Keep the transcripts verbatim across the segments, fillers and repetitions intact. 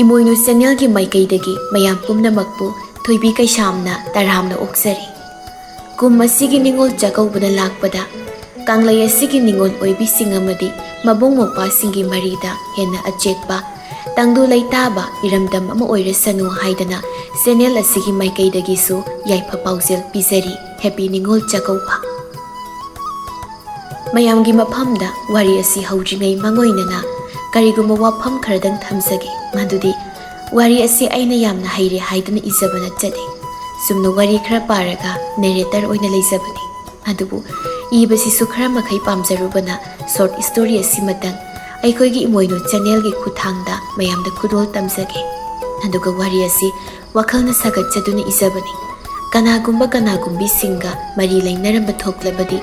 ꯏꯃꯣꯏꯅꯨ ꯆꯦꯅꯦꯜꯒꯤ ꯃꯥꯏꯀꯩꯗꯒꯤ ꯃꯌꯥꯝ ꯄꯨꯝꯅꯃꯛꯄꯨ ꯊꯣꯏꯕꯤ ꯀꯩꯁꯥꯝꯅ ꯇꯔꯥꯝꯅ ꯑꯣꯛꯆꯔꯤ꯫ ꯀꯨꯝ ꯑꯁꯤꯒꯤ ꯅꯤꯉꯣꯜ ꯆꯥꯛꯀꯧꯕꯅ ꯂꯥꯛꯄꯗ ꯀꯪꯂꯩ ꯑꯁꯤꯒꯤ ꯅꯤꯉꯣꯜ ꯑꯣꯏꯕꯤꯁꯤꯡ ꯑꯃꯗꯤ ꯃꯕꯨꯡ ꯃꯧꯄ꯭ꯋꯥꯁꯤꯡꯒꯤ ꯃꯔꯤꯗ ꯍꯦꯟꯅ ꯑꯆꯦꯠꯄ, ꯇꯪꯗꯨ ꯂꯩꯇꯥꯕ ꯏꯔꯝꯗꯝ ꯑꯃ ꯑꯣꯏꯔꯁꯅꯨ ꯍꯥꯏꯗꯅ ꯆꯦꯅꯦꯜ ꯑꯁꯤꯒꯤ ꯃꯥꯏꯀꯩꯗꯒꯤꯁꯨ ꯌꯥꯏꯐ ꯄꯥꯎꯖꯦꯜ ꯄꯤꯖꯔꯤ꯫ ꯍꯦꯄꯤ ꯅꯤꯉꯣꯜ ꯆꯥꯛꯀꯧꯕ! ꯃꯌꯥꯝꯒꯤ ꯃꯐꯝꯗ ꯋꯥꯔꯤ ꯑꯁꯤ ꯍꯧꯗ꯭ꯔꯤꯉꯩ ꯃꯥꯡꯑꯣꯏꯅꯅ ꯀꯔꯤꯒꯨꯝꯕ ꯋꯥꯐꯝ ꯈꯔꯗꯪ ꯊꯝꯖꯒꯦ꯫ ꯃꯗꯨꯗꯤ, ꯋꯥꯔꯤ ꯑꯁꯤ ꯑꯩꯅ ꯌꯥꯝꯅ ꯍꯩꯔꯦ ꯍꯥꯏꯗꯨꯅ ꯏꯖꯕ ꯅꯠꯆꯗꯦ꯫ ꯆꯨꯝꯅ ꯋꯥꯔꯤ ꯈꯔ ꯄꯥꯔꯒ ꯅꯦꯔꯦꯇꯔ ꯑꯣꯏꯅ ꯂꯩꯖꯕꯅꯤ꯫ ꯑꯗꯨꯕꯨ ꯏꯕꯁꯤꯁꯨ ꯈꯔ ꯃꯈꯩ ꯄꯥꯝꯖꯔꯨꯕꯅ ꯁꯣꯔꯠ ꯁ꯭ꯇꯣꯔꯤ ꯑꯁꯤꯃꯇꯪ ꯑꯩꯈꯣꯏꯒꯤ ꯏꯃꯣꯏꯅꯨ ꯆꯦꯅꯦꯜꯒꯤ ꯈꯨꯠꯊꯥꯡꯗ ꯃꯌꯥꯝꯗ ꯈꯨꯗꯣꯜ ꯇꯝꯖꯒꯦ꯫ ꯑꯗꯨꯒ ꯋꯥꯔꯤ ꯑꯁꯤ ꯋꯥꯈꯜꯅ ꯁꯥꯒꯠꯆꯗꯨꯅ ꯏꯖꯕꯅꯤ꯫ ꯀꯅꯥꯒꯨꯝꯕ ꯀꯅꯥꯒꯨꯝꯕꯤꯁꯤꯡꯒ ꯃꯔꯤ ꯂꯩꯅꯔꯝꯕ ꯊꯣꯛꯂꯕꯗꯤ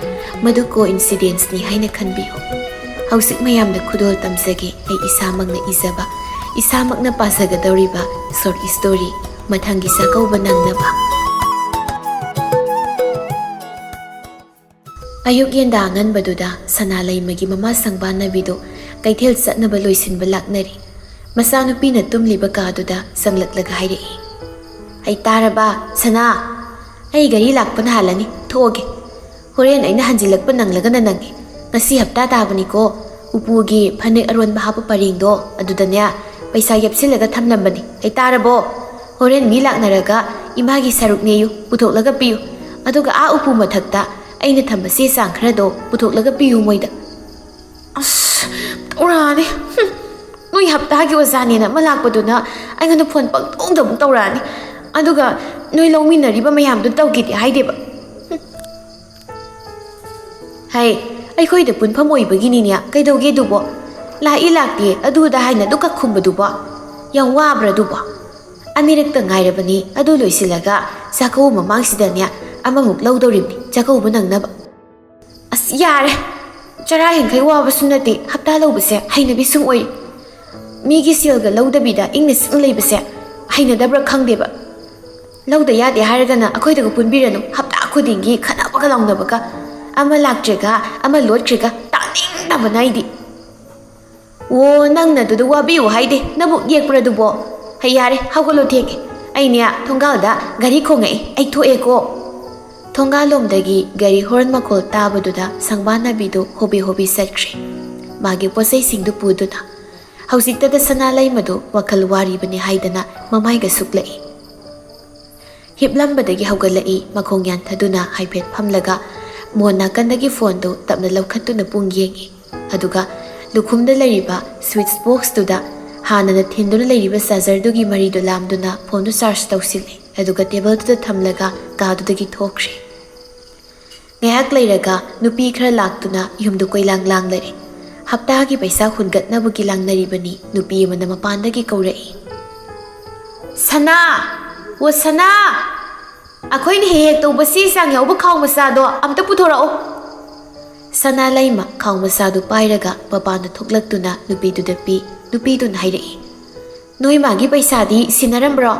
ꯃꯗꯨ ꯀꯣꯏꯟꯁꯤꯗꯦꯟꯁꯅꯤ ꯍꯥꯏꯅ ꯈꯟꯕꯤꯌꯨ꯫ ꯍꯧꯖꯤꯛ ꯃꯌꯥꯝꯗ ꯈꯨꯗꯣꯜ ꯇꯝꯖꯒꯦ, ꯑꯩ ꯏꯁꯥꯃꯛꯅ ꯏꯖꯕ, ꯏꯁꯥꯃꯛꯅ ꯄꯥꯖꯒꯗꯧꯔꯤꯕ ꯁꯣꯔꯠ ꯁ꯭ꯇꯣꯔꯤ ꯃꯊꯪꯒꯤ ꯆꯥꯛꯀꯧꯕ ꯅꯪꯅꯕ꯫ ꯑꯌꯨꯛ ꯌꯦꯟꯗꯥ ꯑꯉꯟꯕꯗꯨꯗ ꯁꯅꯥ ꯂꯩꯃꯒꯤ ꯃꯃꯥ ꯁꯪꯕꯥꯅꯕꯤꯗꯨ ꯀꯩꯊꯦꯜ ꯆꯠꯅꯕ ꯂꯣꯏꯁꯤꯟꯕ ꯂꯥꯛꯅꯔꯤ꯫ ꯃꯆꯥꯅꯨꯄꯤꯅ ꯇꯨꯝꯂꯤꯕ ꯀꯥꯗꯨꯗ ꯆꯪꯂꯛꯂꯒ ꯍꯥꯏꯔꯛꯏ, "ꯑꯩ ꯇꯥꯔꯕ, ꯁꯅꯥ? ꯑꯩ ꯒꯥꯔꯤ ꯂꯥꯛꯄꯅ ꯍꯥꯜꯂꯅꯤ, ꯊꯣꯛꯑꯒꯦ꯫ ꯍꯣꯔꯦꯟ ꯑꯩꯅ ꯍꯟꯖꯤꯜꯂꯛꯄ ꯅꯪꯂꯒꯅ ꯅꯪꯉꯤ꯫ ꯉꯁꯤ ꯍꯞꯇꯥ ꯇꯥꯕꯅꯤꯀꯣ, ꯎꯄꯨꯒꯤ ꯐꯅꯦꯛ ꯑꯔꯣꯟꯕ ꯍꯥꯞꯄ ꯄꯔꯦꯡꯗꯣ ꯑꯗꯨꯗꯅꯦ ꯄꯩꯁꯥ ꯌꯦꯞꯁꯤꯜꯂꯒ ꯊꯝꯂꯝꯕꯅꯤ꯫ ꯑꯩ ꯇꯥꯔꯕꯣ? ꯍꯣꯔꯦꯟ ꯃꯤ ꯂꯥꯛꯅꯔꯒ ꯏꯃꯥꯒꯤ ꯁꯔꯨꯛꯅꯦꯌꯨ, ꯄꯨꯊꯣꯛꯂꯒ ꯄꯤꯌꯨ꯫ ꯑꯗꯨꯒ ꯑꯥ ꯎꯄꯨ ꯃꯊꯛꯇ ꯑꯩꯅ ꯊꯝꯕ ꯆꯦ ꯆꯥꯡ ꯈꯔꯗꯣ ꯄꯨꯊꯣꯛꯂꯒ ꯄꯤꯌꯨ ꯃꯣꯏꯗ꯫" ꯑꯁ, ꯇꯧꯔꯛꯑꯅꯤ꯫ ꯍꯨꯝ, ꯅꯣꯏ ꯍꯞꯇꯥꯒꯤ ꯑꯣꯖꯥꯅꯦꯅ ꯑꯃ ꯂꯥꯛꯄꯗꯨꯅ ꯑꯩꯉꯣꯟꯗ ꯐꯣꯟ ꯄꯪꯇꯧꯗ ꯑꯃꯨꯛ ꯇꯧꯔꯛꯑꯅꯤ꯫ ꯑꯗꯨꯒ ꯅꯣꯏ ꯂꯧꯃꯤꯟꯅꯔꯤꯕ ꯃꯌꯥꯝꯗꯨ ꯇꯧꯒꯦꯗꯤ ꯍꯥꯏꯗꯦꯕ꯫ ꯍꯨꯝ꯫ ꯍꯩ, ꯑꯩꯈꯣꯏꯗ ꯄꯨꯟꯐꯝ ꯑꯣꯏꯕꯒꯤꯅꯤꯅꯦ, ꯀꯩꯗꯧꯒꯦ ꯑꯗꯨꯕꯣ? ꯂꯥꯛꯏ ꯂꯥꯛꯇꯦ ꯑꯗꯨꯗ ꯍꯥꯏꯅ ꯑꯗꯨ ꯀꯛꯈꯨꯝꯕꯗꯨꯕꯣ? ꯌꯥꯝ ꯋꯥꯕ꯭ꯔꯥ ꯑꯗꯨꯕꯣ? ꯑꯅꯤꯔꯛꯇ ꯉꯥꯏꯔꯕꯅꯤ, ꯑꯗꯨ ꯂꯣꯏꯁꯤꯜꯂꯒ ꯆꯥꯛꯀꯧꯕ ꯃꯃꯥꯡꯁꯤꯗꯅꯦ ꯑꯃꯃꯨꯛ ꯂꯧꯗꯧꯔꯤꯕꯅꯤ, ꯆꯥꯛꯀꯧꯕ ꯅꯪꯅꯕ꯫ ꯑꯁ, ꯌꯥꯔꯦ! ꯆꯔꯥ ꯍꯦꯟꯈꯩ ꯋꯥꯕꯁꯨ ꯅꯠꯇꯦ, ꯍꯞꯇꯥ ꯂꯧꯕꯁꯦ ꯍꯩꯅꯕꯤ ꯁꯨꯝ ꯑꯣꯏꯔꯤ꯫ ꯃꯤꯒꯤ ꯁꯦꯜꯒ ꯂꯧꯗꯕꯤꯗ ꯏꯪꯅ ꯆꯤꯛꯅ ꯂꯩꯕꯁꯦ ꯍꯩꯅꯗꯕ꯭ꯔꯥ ꯈꯪꯗꯦꯕ꯫ ꯂꯧꯗ ꯌꯥꯗꯦ ꯍꯥꯏꯔꯒꯅ ꯑꯩꯈꯣꯏꯗꯒ ꯄꯨꯟꯕꯤꯔꯅꯨ, ꯍꯞꯇꯥ ꯈꯨꯗꯤꯡꯒꯤ ꯈꯠꯅꯕꯒ ꯂꯥꯎꯅꯕꯒ꯫ ꯑꯃ ꯂꯥꯛꯇ꯭ꯔꯦꯒ, ꯑꯃ ꯂꯣꯠꯈ꯭ꯔꯦꯒ, ꯇꯥꯅꯤꯡꯗꯕꯅ ꯑꯩꯗꯤ꯫ ꯑꯣ, ꯅꯪꯅ ꯑꯗꯨꯗ ꯋꯥꯕꯤꯌꯨ ꯍꯥꯏꯗꯦ, ꯅꯕꯨꯛ ꯌꯦꯛꯄ꯭ꯔꯥ ꯑꯗꯨꯕꯣ? ꯍꯩ, ꯌꯥꯔꯦ, ꯍꯧꯒꯠꯂꯣ, ꯊꯦꯡꯉꯦ꯫ ꯑꯩꯅꯦ, ꯊꯣꯡꯒꯥꯜꯗ ꯒꯥꯔꯤ ꯈꯣꯡꯉꯛꯑꯦ, ꯑꯩ ꯊꯣꯛꯑꯦꯀꯣ꯫ ꯊꯣꯡꯒꯥꯜꯂꯣꯝꯗꯒꯤ ꯒꯥꯔꯤ ꯍꯣꯔꯟ ꯃꯈꯣꯜ ꯇꯥꯕꯗꯨꯗ ꯁꯪꯕꯥꯟꯅꯕꯤꯗꯨ ꯍꯣꯕꯦ ꯍꯣꯕꯦ ꯆꯠꯈ꯭ꯔꯦ, ꯃꯥꯒꯤ ꯄꯣꯠꯆꯩꯁꯤꯡꯗꯨ ꯄꯨꯗꯨꯅ꯫ ꯍꯧꯖꯤꯛꯇꯗ ꯁꯅꯥ ꯂꯩꯃꯗꯨ ꯋꯥꯈꯜ ꯋꯥꯔꯤꯕꯅꯤ ꯍꯥꯏꯗꯅ ꯃꯃꯥꯏꯒ ꯁꯨꯛꯂꯛꯏ꯫ ꯍꯤꯞꯂꯝꯕꯗꯒꯤ ꯍꯧꯒꯠꯂꯛꯏ, ꯃꯈꯣꯡ ꯌꯥꯟꯊꯗꯨꯅ ꯍꯥꯏꯐꯦꯠ ꯐꯝꯂꯒ ꯃꯣꯟ ꯅꯥꯀꯟꯗꯒꯤ ꯐꯣꯟꯗꯨ ꯇꯞꯅ ꯂꯧꯈꯠꯇꯨꯅ ꯄꯨꯡ ꯌꯦꯡꯏ꯫ ꯑꯗꯨꯒ ꯂꯨꯈꯨꯝꯗ ꯂꯩꯔꯤꯕ ꯁ꯭ꯋꯤꯠꯆ ꯕꯣꯛꯁꯇꯨꯗ ꯍꯥꯟꯅꯅ ꯊꯤꯟꯗꯨꯅ ꯂꯩꯔꯤꯕ ꯆꯥꯔꯖꯔꯗꯨꯒꯤ ꯃꯔꯤꯗꯨ ꯂꯥꯝꯗꯨꯅ ꯐꯣꯟꯗꯨ ꯆꯥꯔꯖ ꯇꯧꯁꯤꯜꯂꯤ꯫ ꯑꯗꯨꯒ ꯇꯦꯕꯜꯗꯨꯗ ꯊꯝꯂꯒ ꯀꯥꯗꯨꯗꯒꯤ ꯊꯣꯛꯈ꯭ꯔꯦ꯫ ꯉꯥꯏꯍꯥꯛ ꯂꯩꯔꯒ ꯅꯨꯄꯤ ꯈꯔ ꯂꯥꯛꯇꯨꯅ ꯌꯨꯝꯗꯨ ꯀꯣꯏꯂꯥꯡ ꯂꯥꯡꯂꯔꯦ꯫ ꯍꯞꯇꯥꯒꯤ ꯄꯩꯁꯥ ꯍꯨꯟꯒꯠꯅꯕꯒꯤ ꯂꯥꯡꯅꯔꯤꯕꯅꯤ꯫ ꯅꯨꯄꯤ ꯑꯃꯅ ꯃꯄꯥꯟꯗꯒꯤ ꯀꯧꯔꯛꯏ, "ꯁꯅꯥ! ꯑꯣ ꯁꯅꯥ! ꯑꯩꯈꯣꯏꯅ ꯍꯦꯛ ꯍꯦꯛ ꯇꯧꯕ ꯆꯦ ꯆꯥꯡ ꯌꯥꯎꯕ ꯈꯥꯎ ꯃꯆꯥꯗꯣ ꯑꯝꯇ ꯄꯨꯊꯣꯔꯛꯑꯣ!" ꯁꯅꯥ ꯂꯩꯃ ꯈꯥꯎ ꯃꯆꯥꯗꯨ ꯄꯥꯏꯔꯒ ꯃꯄꯥꯟꯗ ꯊꯣꯛꯂꯛꯇꯨꯅ ꯅꯨꯄꯤꯗꯨꯗ ꯄꯤ꯫ ꯅꯨꯄꯤꯗꯨꯅ ꯍꯥꯏꯔꯛꯏ, "ꯅꯣꯏ ꯃꯥꯒꯤ ꯄꯩꯁꯥꯗꯤ ꯁꯤꯟꯅꯔꯝꯕ꯭ꯔꯣ?"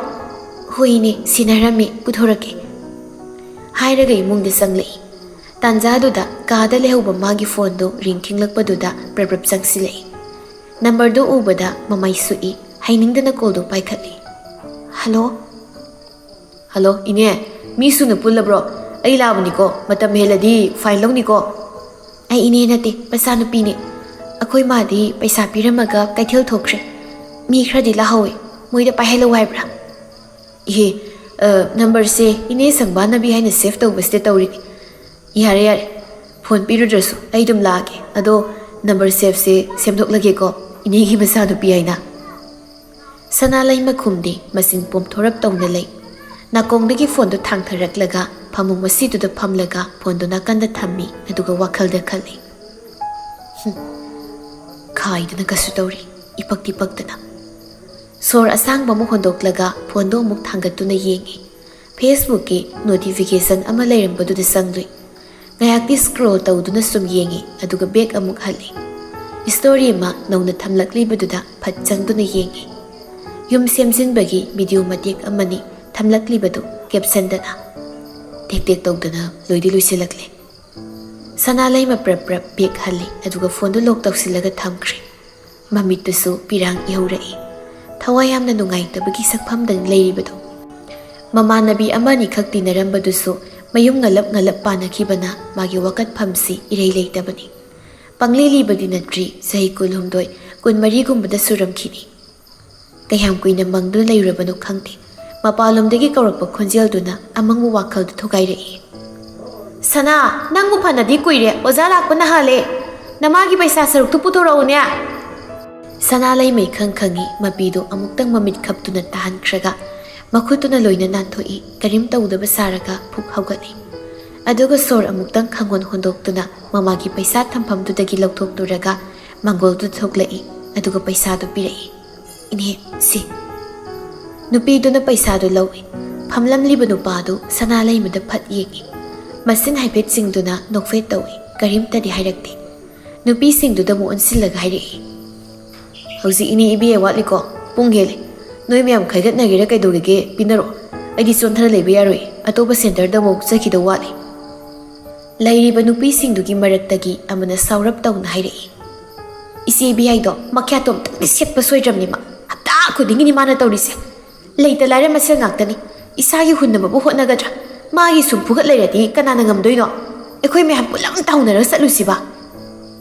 "ꯍꯣꯏꯅꯦ, ꯁꯤꯟꯅꯔꯝꯃꯤ, ꯄꯨꯊꯣꯔꯛꯀꯦ," ꯍꯥꯏꯔꯒ ꯏꯃꯨꯡꯗ ꯆꯪꯂꯛꯏ꯫ ꯇꯥꯟꯖꯥꯗꯨꯗ ꯀꯥꯗ ꯂꯩꯍꯧꯕ ꯃꯥꯒꯤ ꯐꯣꯟꯗꯨ ꯔꯤꯡ ꯈꯤꯡꯂꯛꯄꯗꯨꯗ ꯄ꯭ꯔꯞ ꯄ꯭ꯔꯞ ꯆꯪꯁꯤꯜꯂꯛꯏ꯫ ꯅꯝꯕꯔꯗꯨ ꯎꯕꯗ ꯃꯃꯥꯏ ꯁꯨꯛꯏ, ꯍꯩꯅꯤꯡꯗꯅ ꯀꯣꯜꯗꯨ ꯄꯥꯏꯈꯠꯂꯤ꯫ "ꯍꯜꯂꯣ?" "ꯍꯜꯂꯣ, ꯏꯅꯦ, ꯃꯤ ꯁꯨꯅ ꯄꯨꯜꯂꯕ꯭ꯔꯣ? ꯑꯩ ꯂꯥꯛꯑꯕꯅꯤꯀꯣ, ꯃꯇꯝ ꯍꯦꯜꯂꯗꯤ ꯐꯥꯏꯟ ꯂꯧꯅꯤꯀꯣ꯫" "ꯑꯩ ꯏꯅꯦ ꯅꯠꯇꯦ, ꯃꯆꯥꯅꯨꯄꯤꯅꯦ꯫ ꯑꯩꯈꯣꯏ ꯃꯥꯗꯤ ꯄꯩꯁꯥ ꯄꯤꯔꯝꯃꯒ ꯀꯩꯊꯦꯜ ꯊꯣꯛꯈ꯭ꯔꯦ꯫ ꯃꯤ ꯈꯔꯗꯤ ꯂꯥꯛꯍꯧꯋꯦ, ꯃꯣꯏꯗ ꯄꯥꯏꯍꯜꯂꯧ ꯍꯥꯏꯕ꯭ꯔꯥ?" "ꯏꯍꯦ, ꯑ, ꯅꯝꯕꯔꯁꯦ ꯏꯅꯦ ꯁꯪꯕꯥꯅꯕꯤ ꯍꯥꯏꯅ ꯁꯦꯚ ꯇꯧꯕꯁꯤꯗ ꯇꯧꯔꯤꯅꯤ꯫ ꯌꯥꯔꯦ, ꯌꯥꯔꯦ, ꯐꯣꯟ ꯄꯤꯔꯨꯗ꯭ꯔꯁꯨ ꯑꯩ ꯑꯗꯨꯝ ꯂꯥꯛꯑꯒꯦ꯫ ꯑꯗꯣ ꯅꯝꯕꯔ ꯁꯦꯚꯁꯦ ꯁꯦꯝꯗꯣꯛꯂꯒꯦꯀꯣ, ꯏꯅꯦꯒꯤ ꯃꯆꯥꯅꯨꯄꯤ ꯍꯥꯏꯅ꯫" ꯁꯅꯥ ꯂꯩꯃ ꯈꯨꯝꯗꯦ, ꯃꯆꯤꯟ ꯄꯣꯝꯊꯣꯔꯞ ꯇꯧꯅ ꯂꯩ꯫ ꯅꯥꯀꯣꯡꯗꯒꯤ ꯐꯣꯟꯗꯨ ꯊꯥꯡꯊꯔꯛꯂꯒ ꯐꯃꯨꯡ ꯃꯁꯤꯗꯨꯗ ꯐꯝꯂꯒ ꯐꯣꯟꯗꯨ ꯅꯥꯀꯟꯗ ꯊꯝꯃꯤ, ꯑꯗꯨꯒ ꯋꯥꯈꯜꯗ ꯈꯜꯂꯤ, "ꯍꯨꯝ, ꯈꯥꯏꯗꯅ ꯀꯁꯨ ꯇꯧꯔꯤ, ꯏꯄꯛꯇꯤ ꯄꯛꯇꯅ꯫" ꯁꯣꯔ ꯑꯁꯥꯡꯕ ꯑꯃ ꯍꯣꯟꯗꯣꯛꯂꯒ ꯐꯣꯟꯗꯨ ꯑꯃꯨꯛ ꯊꯥꯡꯒꯠꯇꯨꯅ ꯌꯦꯡꯉꯤ꯫ ꯐꯦꯁꯕꯨꯛꯀꯤ ꯅꯣꯇꯤꯐꯤꯀꯦꯁꯟ ꯑꯃ ꯂꯩꯔꯝꯕꯗꯨꯗ ꯆꯪꯂꯨꯏ꯫ ꯉꯥꯏꯍꯥꯛꯇꯤ ꯁ꯭ꯀ꯭ꯔꯣꯜ ꯇꯧꯗꯨꯅ ꯁꯨꯝ ꯌꯦꯡꯉꯤ, ꯑꯗꯨꯒ ꯕꯦꯛ ꯑꯃꯨꯛ ꯍꯜꯂꯤ꯫ ꯁ꯭ꯇꯣꯔꯤ ꯑꯃ ꯅꯧꯅ ꯊꯝꯂꯛꯂꯤꯕꯗꯨꯗ ꯐꯠ ꯆꯪꯗꯨꯅ ꯌꯦꯡꯉꯤ꯫ ꯌꯨꯝ ꯁꯦꯝꯖꯤꯟꯕꯒꯤ ꯚꯤꯗꯤꯑꯣ ꯃꯇꯦꯛ ꯑꯃꯅꯤ ꯊꯝꯂꯛꯂꯤꯕꯗꯨ ꯀꯦꯞꯁꯟꯗꯅ꯫ ꯇꯦꯛ ꯇꯦꯛ ꯇꯧꯗꯅ ꯂꯣꯏꯗꯤ ꯂꯣꯏꯁꯤꯜꯂꯛꯂꯦ꯫ ꯁꯅꯥ ꯂꯩꯃ ꯄ꯭ꯔꯞ ꯄ꯭ꯔꯞ ꯕꯦꯛ ꯍꯜꯂꯤ, ꯑꯗꯨꯒ ꯐꯣꯟꯗꯨ ꯂꯣꯛ ꯇꯧꯁꯤꯜꯂꯒ ꯊꯝꯈ꯭ꯔꯦ꯫ ꯃꯃꯤꯠꯇꯨꯁꯨ ꯄꯤꯔꯥꯡ ꯏꯍꯧꯔꯛꯏ꯫ ꯊꯋꯥꯏ ꯌꯥꯝꯅ ꯅꯨꯡꯉꯥꯏꯇꯕꯒꯤ ꯁꯛꯐꯝꯗꯅꯤ ꯂꯩꯔꯤꯕꯗꯣ꯫ ꯃꯃꯥꯟꯅꯕꯤ ꯑꯃꯅꯤꯈꯛ ꯇꯤꯟꯅꯔꯝꯕꯗꯨꯁꯨ ꯃꯌꯨꯝ ꯉꯂꯞ ꯉꯂꯞ ꯄꯥꯟꯅꯈꯤꯕꯅ ꯃꯥꯒꯤ ꯋꯥꯀꯠꯐꯝꯁꯤ ꯏꯔꯩ ꯂꯩꯇꯕꯅꯤ꯫ ꯄꯪꯂꯤ ꯂꯤꯕꯗꯤ ꯅꯠꯇ꯭ꯔꯤ, ꯆꯍꯤ ꯀꯨꯟꯍꯨꯝꯗꯣꯏ, ꯀꯨꯟꯃꯔꯤꯒꯨꯝꯕꯗ ꯁꯨꯔꯝꯈꯤꯅꯤ꯫ ꯀꯌꯥꯝ ꯀꯨꯏꯅ ꯃꯪꯗꯨꯅ ꯂꯩꯔꯨꯔꯕꯅꯣ ꯈꯪꯗꯦ꯫ ꯃꯄꯥꯟꯂꯣꯝꯗꯒꯤ ꯀꯧꯔꯛꯄ ꯈꯣꯟꯖꯦꯜꯗꯨꯅ ꯑꯃꯪꯕ ꯋꯥꯈꯜꯗꯨ ꯊꯨꯒꯥꯏꯔꯛꯏ꯫ "ꯁꯅꯥ, ꯅꯪꯕꯨ ꯐꯅꯗꯤ ꯀꯨꯏꯔꯦ, ꯑꯣꯖꯥ ꯂꯥꯛꯄꯅ ꯍꯥꯜꯂꯦ꯫ ꯅꯃꯥꯒꯤ ꯄꯩꯁꯥ ꯁꯔꯨꯛꯇꯨ ꯄꯨꯊꯣꯔꯛꯎꯅꯦ꯫" ꯁꯅꯥ ꯂꯩꯃꯩ ꯈꯪ ꯈꯪꯏ ꯃꯄꯤꯗꯨ ꯑꯃꯨꯛꯇꯪ ꯃꯃꯤꯠ ꯈꯞꯇꯨꯅ ꯇꯥꯍꯟꯈ꯭ꯔꯒ, ꯃꯈꯨꯠꯇꯨꯅ ꯂꯣꯏꯅ ꯅꯥꯟꯊꯣꯛꯏ, ꯀꯔꯤꯝ ꯇꯧꯗꯕ ꯁꯥꯔꯒ ꯐꯨꯛ ꯍꯧꯒꯠꯂꯤ꯫ ꯑꯗꯨꯒ ꯁꯣꯔ ꯑꯃꯨꯛꯇꯪ ꯈꯪꯍꯣꯟ ꯍꯣꯟꯗꯣꯛꯇꯨꯅ ꯃꯃꯥꯒꯤ ꯄꯩꯁꯥ ꯊꯝꯐꯝꯗꯨꯗꯒꯤ ꯂꯧꯊꯣꯛꯂꯨꯔꯒ ꯃꯪꯒꯣꯜꯗꯨ ꯊꯣꯛꯂꯛꯏ, ꯑꯗꯨꯒ ꯄꯩꯁꯥꯗꯨ ꯄꯤꯔꯛꯏ꯫ "ꯏꯅꯦ, ꯁꯤ꯫" ꯅꯨꯄꯤꯗꯨꯅ ꯄꯩꯁꯥꯗꯨ ꯂꯧꯏ꯫ ꯐꯝꯂꯝꯂꯤꯕ ꯅꯨꯄꯥꯗꯨ ꯁꯅꯥ ꯂꯩꯃꯗ ꯐꯠ ꯌꯦꯡꯏ꯫ ꯃꯆꯤꯟ ꯍꯥꯏꯐꯦꯠ ꯆꯤꯡꯗꯨꯅ ꯅꯣꯛꯐꯦꯠ ꯇꯧꯏ, ꯀꯔꯤꯝꯇꯗꯤ ꯍꯥꯏꯔꯛꯇꯦ꯫ ꯅꯨꯄꯤꯁꯤꯡꯗꯨꯗ ꯑꯃꯨꯛ ꯑꯣꯟꯁꯤꯜꯂꯒ ꯍꯥꯏꯔꯛꯏ, "ꯍꯧꯖꯤꯛ ꯏꯅꯦ ꯏꯕꯦ ꯋꯥꯠꯂꯤꯀꯣ? ꯄꯨꯡ ꯍꯦꯜꯂꯦ꯫ ꯅꯣꯏ ꯃꯌꯥꯝ ꯈꯥꯏꯒꯠꯅꯒꯦꯔꯥ ꯀꯩꯗꯧꯔꯤꯒꯦ? ꯄꯤꯅꯔꯣ꯫ ꯑꯩꯗꯤ ꯆꯣꯟꯊꯔ ꯂꯩꯕ ꯌꯥꯔꯣꯏ꯫ ꯑꯇꯣꯞꯄ ꯁꯦꯟꯇꯔꯗ ꯑꯃꯨꯛ ꯆꯠꯈꯤꯗꯧ ꯋꯥꯠꯂꯤ꯫" ꯂꯩꯔꯤꯕ ꯅꯨꯄꯤꯁꯤꯡꯗꯨꯒꯤ ꯃꯔꯛꯇꯒꯤ ꯑꯃꯅ ꯁꯥꯎꯔꯞ ꯇꯧꯅ ꯍꯥꯏꯔꯛꯏ, "ꯏꯆꯦ ꯏꯕꯦ ꯍꯥꯏꯗꯣ ꯃꯈ꯭ꯌꯥꯠꯇꯣ ꯑꯝꯇꯪꯗꯤ ꯁꯦꯠꯄ ꯁꯣꯏꯗ꯭ꯔꯕꯅꯤ ꯃꯥ꯫ ꯍꯞꯇꯥ ꯈꯨꯗꯤꯡꯒꯤꯅꯤ ꯃꯥꯅ ꯇꯧꯔꯤꯁꯦ꯫ ꯂꯩꯇ ꯂꯥꯏꯔ ꯃꯁꯦꯜ ꯉꯥꯛꯇꯅꯤ꯫ ꯏꯁꯥꯒꯤ ꯍꯨꯟꯅꯕꯕꯨ ꯍꯣꯠꯅꯒꯗ꯭ꯔꯥ? ꯃꯥꯒꯤ ꯁꯨꯝ ꯐꯨꯒꯠ ꯂꯩꯔꯗꯤ ꯀꯅꯥꯅ ꯉꯝꯗꯣꯏꯅꯣ? ꯑꯩꯈꯣꯏ ꯃꯌꯥꯝ ꯄꯨꯂꯞ ꯇꯥꯎꯅꯔꯒ ꯆꯠꯂꯨꯁꯤꯕ꯫"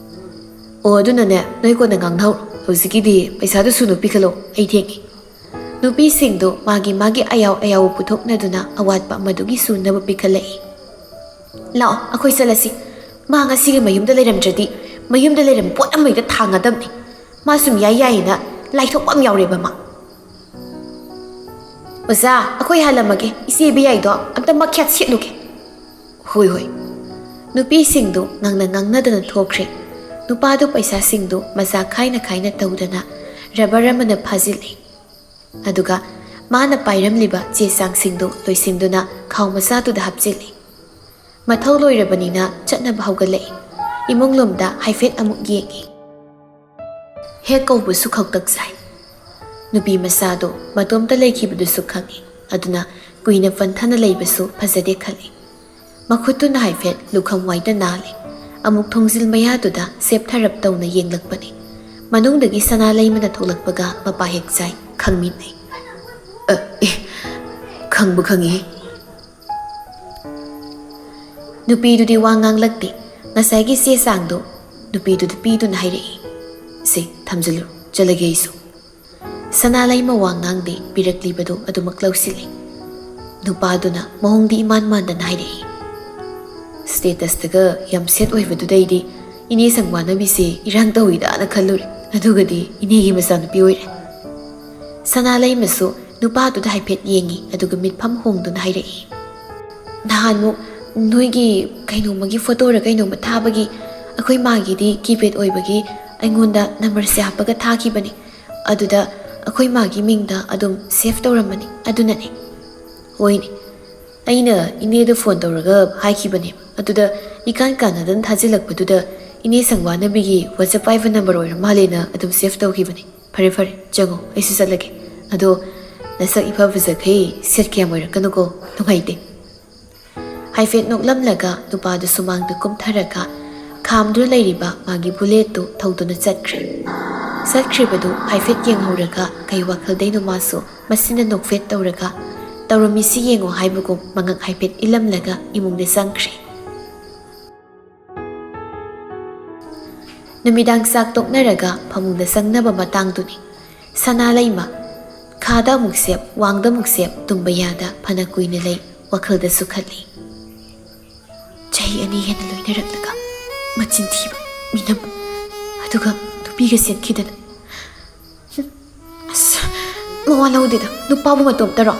"ꯑꯣ, ꯑꯗꯨꯅꯅꯦ, ꯅꯣꯏ ꯀꯣꯟꯅ ꯉꯥꯡꯅꯍꯧꯔꯣ꯫ ꯍꯧꯖꯤꯛꯀꯤꯗꯤ ꯄꯩꯁꯥꯗꯨ ꯁꯨꯅ ꯄꯤꯈꯠꯂꯣ, ꯑꯩ ꯊꯦꯡꯉꯦ꯫" ꯅꯨꯄꯤꯁꯤꯡꯗꯨ ꯃꯥꯒꯤ ꯃꯥꯒꯤ ꯑꯌꯥꯎ ꯑꯌꯥꯎꯕ ꯄꯨꯊꯣꯛꯅꯗꯨꯅ ꯑꯋꯥꯠꯄ ꯑꯃꯗꯨꯒꯤ ꯁꯨꯅꯕ ꯄꯤꯈꯠꯂꯛꯏ꯫ "ꯂꯥꯛꯑꯣ, ꯑꯩꯈꯣꯏ ꯆꯠꯂꯁꯤ꯫ ꯃꯥ ꯉꯁꯤꯒꯤ ꯃꯌꯨꯝꯗ ꯂꯩꯔꯝꯗ꯭ꯔꯗꯤ ꯃꯌꯨꯝꯗ ꯂꯩꯔꯝꯕ ꯄꯣꯠ ꯑꯃ ꯍꯦꯛꯇ ꯊꯥꯡꯉꯗꯕꯅꯤ꯫ ꯃꯥ ꯁꯨꯝ ꯌꯥꯏ ꯌꯥꯏꯌꯦꯅ ꯂꯥꯏꯊꯣꯛꯄ ꯑꯃ ꯌꯥꯎꯔꯦꯕ ꯃꯥ꯫" "ꯑꯣꯖꯥ, ꯑꯩꯈꯣꯏ ꯍꯜꯂꯝꯃꯒꯦ꯫ ꯏꯆꯦ ꯏꯕꯦꯌꯥꯏꯗꯣ ꯑꯝꯇ ꯃꯈ꯭ꯌꯥꯠ ꯁꯦꯠꯂꯨꯒꯦ꯫" "ꯍꯣꯏ, ꯍꯣꯏ꯫" ꯅꯨꯄꯤꯁꯤꯡꯗꯨ ꯉꯥꯡꯅ ꯉꯥꯡꯅꯗꯅ ꯊꯣꯛꯈ꯭ꯔꯦ꯫ ꯅꯨꯄꯥꯗꯨ ꯄꯩꯁꯥꯁꯤꯡꯗꯨ ꯃꯆꯥ ꯈꯥꯏꯅ ꯈꯥꯏꯅ ꯇꯧꯗꯅ ꯔꯕꯔ ꯑꯃꯅ ꯐꯥꯖꯤꯜꯂꯤ꯫ ꯑꯗꯨꯒ ꯃꯥꯅ ꯄꯥꯏꯔꯝꯂꯤꯕ ꯆꯦ ꯆꯥꯡꯁꯤꯡꯗꯨ ꯂꯣꯏꯁꯤꯟꯗꯨꯅ ꯈꯥꯎ ꯃꯆꯥꯗꯨꯗ ꯍꯥꯞꯆꯤꯜꯂꯤ꯫ ꯃꯊꯧ ꯂꯣꯏꯔꯕꯅꯤꯅ ꯆꯠꯅꯕ ꯍꯧꯒꯠꯂꯛꯏ꯫ ꯏꯃꯨꯡꯂꯣꯝꯗ ꯍꯥꯏꯐꯦꯠ ꯑꯃꯨꯛ ꯌꯦꯡꯏ꯫ ꯍꯦꯛ ꯀꯧꯕꯁꯨ ꯈꯧꯇꯛ ꯆꯥꯏ꯫ ꯅꯨꯄꯤ ꯃꯆꯥꯗꯨ ꯃꯇꯣꯝꯇ ꯂꯩꯈꯤꯕꯗꯨꯁꯨ ꯈꯪꯏ꯫ ꯑꯗꯨꯅ ꯀꯨꯏꯅ ꯄꯟꯊꯅ ꯂꯩꯕꯁꯨ ꯐꯖꯗꯦ ꯈꯜꯂꯤ꯫ ꯃꯈꯨꯠꯇꯨꯅ ꯍꯥꯏꯐꯦꯠ ꯂꯨꯈꯝ ꯋꯥꯏꯗ ꯅꯥꯜꯂꯤ꯫ ꯑꯃꯨꯛ ꯊꯣꯡꯖꯤꯜ ꯃꯌꯥꯗꯨꯗ ꯁꯦꯞꯊꯔꯞ ꯇꯧꯅ ꯌꯦꯡꯂꯛꯄꯅꯤ꯫ ꯃꯅꯨꯡꯗꯒꯤ ꯁꯅꯥ ꯂꯩꯃꯅ ꯊꯣꯛꯂꯛꯄꯒ ꯃꯄꯥ ꯍꯦꯛ ꯆꯥꯏ, ꯈꯪꯃꯤꯟꯅꯩ꯫ "ꯑ, ꯑꯦ, ꯈꯪꯕꯨ ꯈꯪꯉꯤꯍꯦ꯫" ꯅꯨꯄꯤꯗꯨꯗꯤ ꯋꯥ ꯉꯥꯡꯂꯛꯇꯦ꯫ ꯉꯁꯥꯏꯒꯤ ꯆꯦ ꯆꯥꯡꯗꯣ ꯅꯨꯄꯤꯗꯨꯗ ꯄꯤꯗꯨꯅ ꯍꯥꯏꯔꯛꯏ꯫ "ꯁꯦ, ꯊꯝꯖꯤꯜꯂꯨ, ꯆꯠꯂꯒꯦ ꯑꯩꯁꯨ꯫" ꯁꯅꯥ ꯂꯩꯃ ꯋꯥ ꯉꯥꯡꯗꯦ, ꯄꯤꯔꯛꯂꯤꯕꯗꯨ ꯑꯗꯨꯃꯛ ꯂꯧꯁꯤꯜꯂꯤ꯫ ꯅꯨꯄꯥꯗꯨꯅ ꯃꯑꯣꯡꯗꯤ ꯏꯃꯥꯟ ꯃꯥꯟꯗꯅ ꯍꯥꯏꯔꯛꯏ꯫ "ꯁ꯭ꯇꯦꯇꯁꯇꯒ ꯌꯥꯝ ꯁꯦꯠ ꯑꯣꯏꯕꯗꯨꯗꯩꯗꯤ ꯏꯅꯦ ꯁꯪꯕꯥꯅꯕꯤꯁꯦ ꯏꯔꯥꯡ ꯇꯧꯏꯗꯥꯅ ꯈꯜꯂꯨꯔꯦ, ꯑꯗꯨꯒꯗꯤ ꯏꯅꯦꯒꯤ ꯃꯆꯥꯅꯨꯄꯤ ꯑꯣꯏꯔꯦ꯫" ꯁꯅꯥ ꯂꯩꯃꯁꯨ ꯅꯨꯄꯥꯗꯨꯗ ꯍꯥꯏꯐꯦꯠ ꯌꯦꯡꯉꯤ, ꯑꯗꯨꯒ ꯃꯤꯠꯐꯝ ꯍꯣꯡꯗꯨꯅ ꯍꯥꯏꯔꯛꯏ꯫ "ꯅꯍꯥꯟꯃꯨꯛ ꯅꯣꯏꯒꯤ ꯀꯩꯅꯣꯝꯃꯒꯤ ꯐꯣꯇꯣꯔ ꯀꯩꯅꯣꯝꯃ ꯊꯥꯕꯒꯤ ꯑꯩꯈꯣꯏ ꯃꯥꯒꯤꯗꯤ ꯀꯤꯄꯦꯗ ꯑꯣꯏꯕꯒꯤ ꯑꯩꯉꯣꯟꯗ ꯅꯝꯕꯔꯁꯦ ꯍꯥꯞꯄꯒ ꯊꯥꯈꯤꯕꯅꯤ꯫ ꯑꯗꯨꯗ ꯑꯩꯈꯣꯏ ꯃꯥꯒꯤ ꯃꯤꯡꯗ ꯑꯗꯨꯝ ꯁꯦꯚ ꯇꯧꯔꯝꯕꯅꯤ, ꯑꯗꯨꯅꯅꯦ꯫" "ꯍꯣꯏꯅꯦ, ꯑꯩꯅ ꯏꯅꯦꯗ ꯐꯣꯟ ꯇꯧꯔꯒ ꯍꯥꯏꯈꯤꯕꯅꯦꯕ꯫ ꯑꯗꯨꯗ ꯏꯀꯥꯟ ꯀꯥꯟꯅꯗꯅ ꯊꯥꯖꯤꯜꯂꯛꯄꯗꯨꯗ ꯏꯅꯦ ꯁꯪꯕꯥꯅꯕꯤꯒꯤ WhatsApp ꯄꯥꯏꯕ ꯅꯝꯕꯔ ꯑꯣꯏꯔ ꯃꯥꯜꯂꯦꯅ ꯑꯗꯨꯝ ꯁꯦꯚ ꯇꯧꯈꯤꯕꯅꯦ꯫ ꯐꯔꯦ ꯐꯔꯦ, ꯆꯪꯉꯣ, ꯑꯩꯁꯨ ꯆꯠꯂꯒꯦ꯫ ꯑꯗꯣ ꯅꯁꯛ ꯏꯐ ꯐꯖꯈꯩ ꯁꯦꯠ ꯀꯌꯥꯝ ꯑꯣꯏꯔꯛꯀꯅꯨꯀꯣ, ꯅꯨꯡꯉꯥꯏꯇꯦ꯫" ꯍꯥꯏꯐꯦꯠ ꯅꯣꯛꯂꯝꯂꯒ ꯅꯨꯄꯥꯗꯨ ꯁꯨꯃꯥꯡꯗ ꯀꯨꯝꯊꯔꯒ ꯈꯥꯝꯗꯨꯅ ꯂꯩꯔꯤꯕ ꯃꯥꯒꯤ ꯕꯨꯂꯦꯠꯇꯨ ꯊꯧꯗꯨꯅ ꯆꯠꯈ꯭ꯔꯦ꯫ ꯆꯠꯈ꯭ꯔꯤꯕꯗꯨ ꯍꯥꯏꯐꯦꯠ ꯌꯦꯡꯍꯧꯔꯒ ꯀꯩ ꯋꯥꯈꯜꯗꯩꯅꯣ ꯃꯥꯁꯨ ꯃꯁꯤꯅ ꯅꯣꯛꯐꯦꯠ ꯇꯧꯔꯒ "ꯇꯧꯔꯝꯃꯤꯁꯤ ꯌꯦꯡꯉꯣ" ꯍꯥꯏꯕꯒꯨꯝ ꯃꯉꯛ ꯍꯥꯏꯐꯦꯠ ꯏꯜꯂꯝꯂꯒ ꯏꯃꯨꯡꯗ ꯆꯪꯈ꯭ꯔꯦ꯫ ꯅꯨꯃꯤꯗꯥꯡ ꯆꯥꯛ ꯇꯣꯛꯅꯔꯒ ꯐꯃꯨꯡꯗ ꯆꯪꯅꯕ ꯃꯇꯥꯡꯗꯨꯅꯤ꯫ ꯁꯅꯥ ꯂꯩꯃ ꯈꯥꯗ ꯑꯃꯨꯛ ꯁꯦꯞ, ꯋꯥꯡꯗ ꯑꯃꯨꯛ ꯁꯦꯞ, ꯇꯨꯝꯕ ꯌꯥꯗ ꯐꯅ ꯀꯨꯏꯅ ꯂꯩ꯫ ꯋꯥꯈꯜꯗꯁꯨ ꯈꯜꯂꯤ꯫ ꯆꯍꯤ ꯑꯅꯤ ꯍꯦꯟꯅ ꯂꯣꯏꯅꯔꯛꯂꯒ ꯃꯆꯤꯟ ꯊꯤꯕ, ꯃꯤꯅꯝꯕ, ꯑꯗꯨꯒ ꯅꯨꯄꯤꯒ ꯆꯦꯟꯈꯤꯗꯅ꯫ ꯍꯨꯝ, ꯑꯁ, ꯃꯋꯥ ꯂꯧꯗꯦꯗ, ꯅꯨꯄꯥꯕꯨ ꯃꯇꯣꯝꯇꯔꯣ?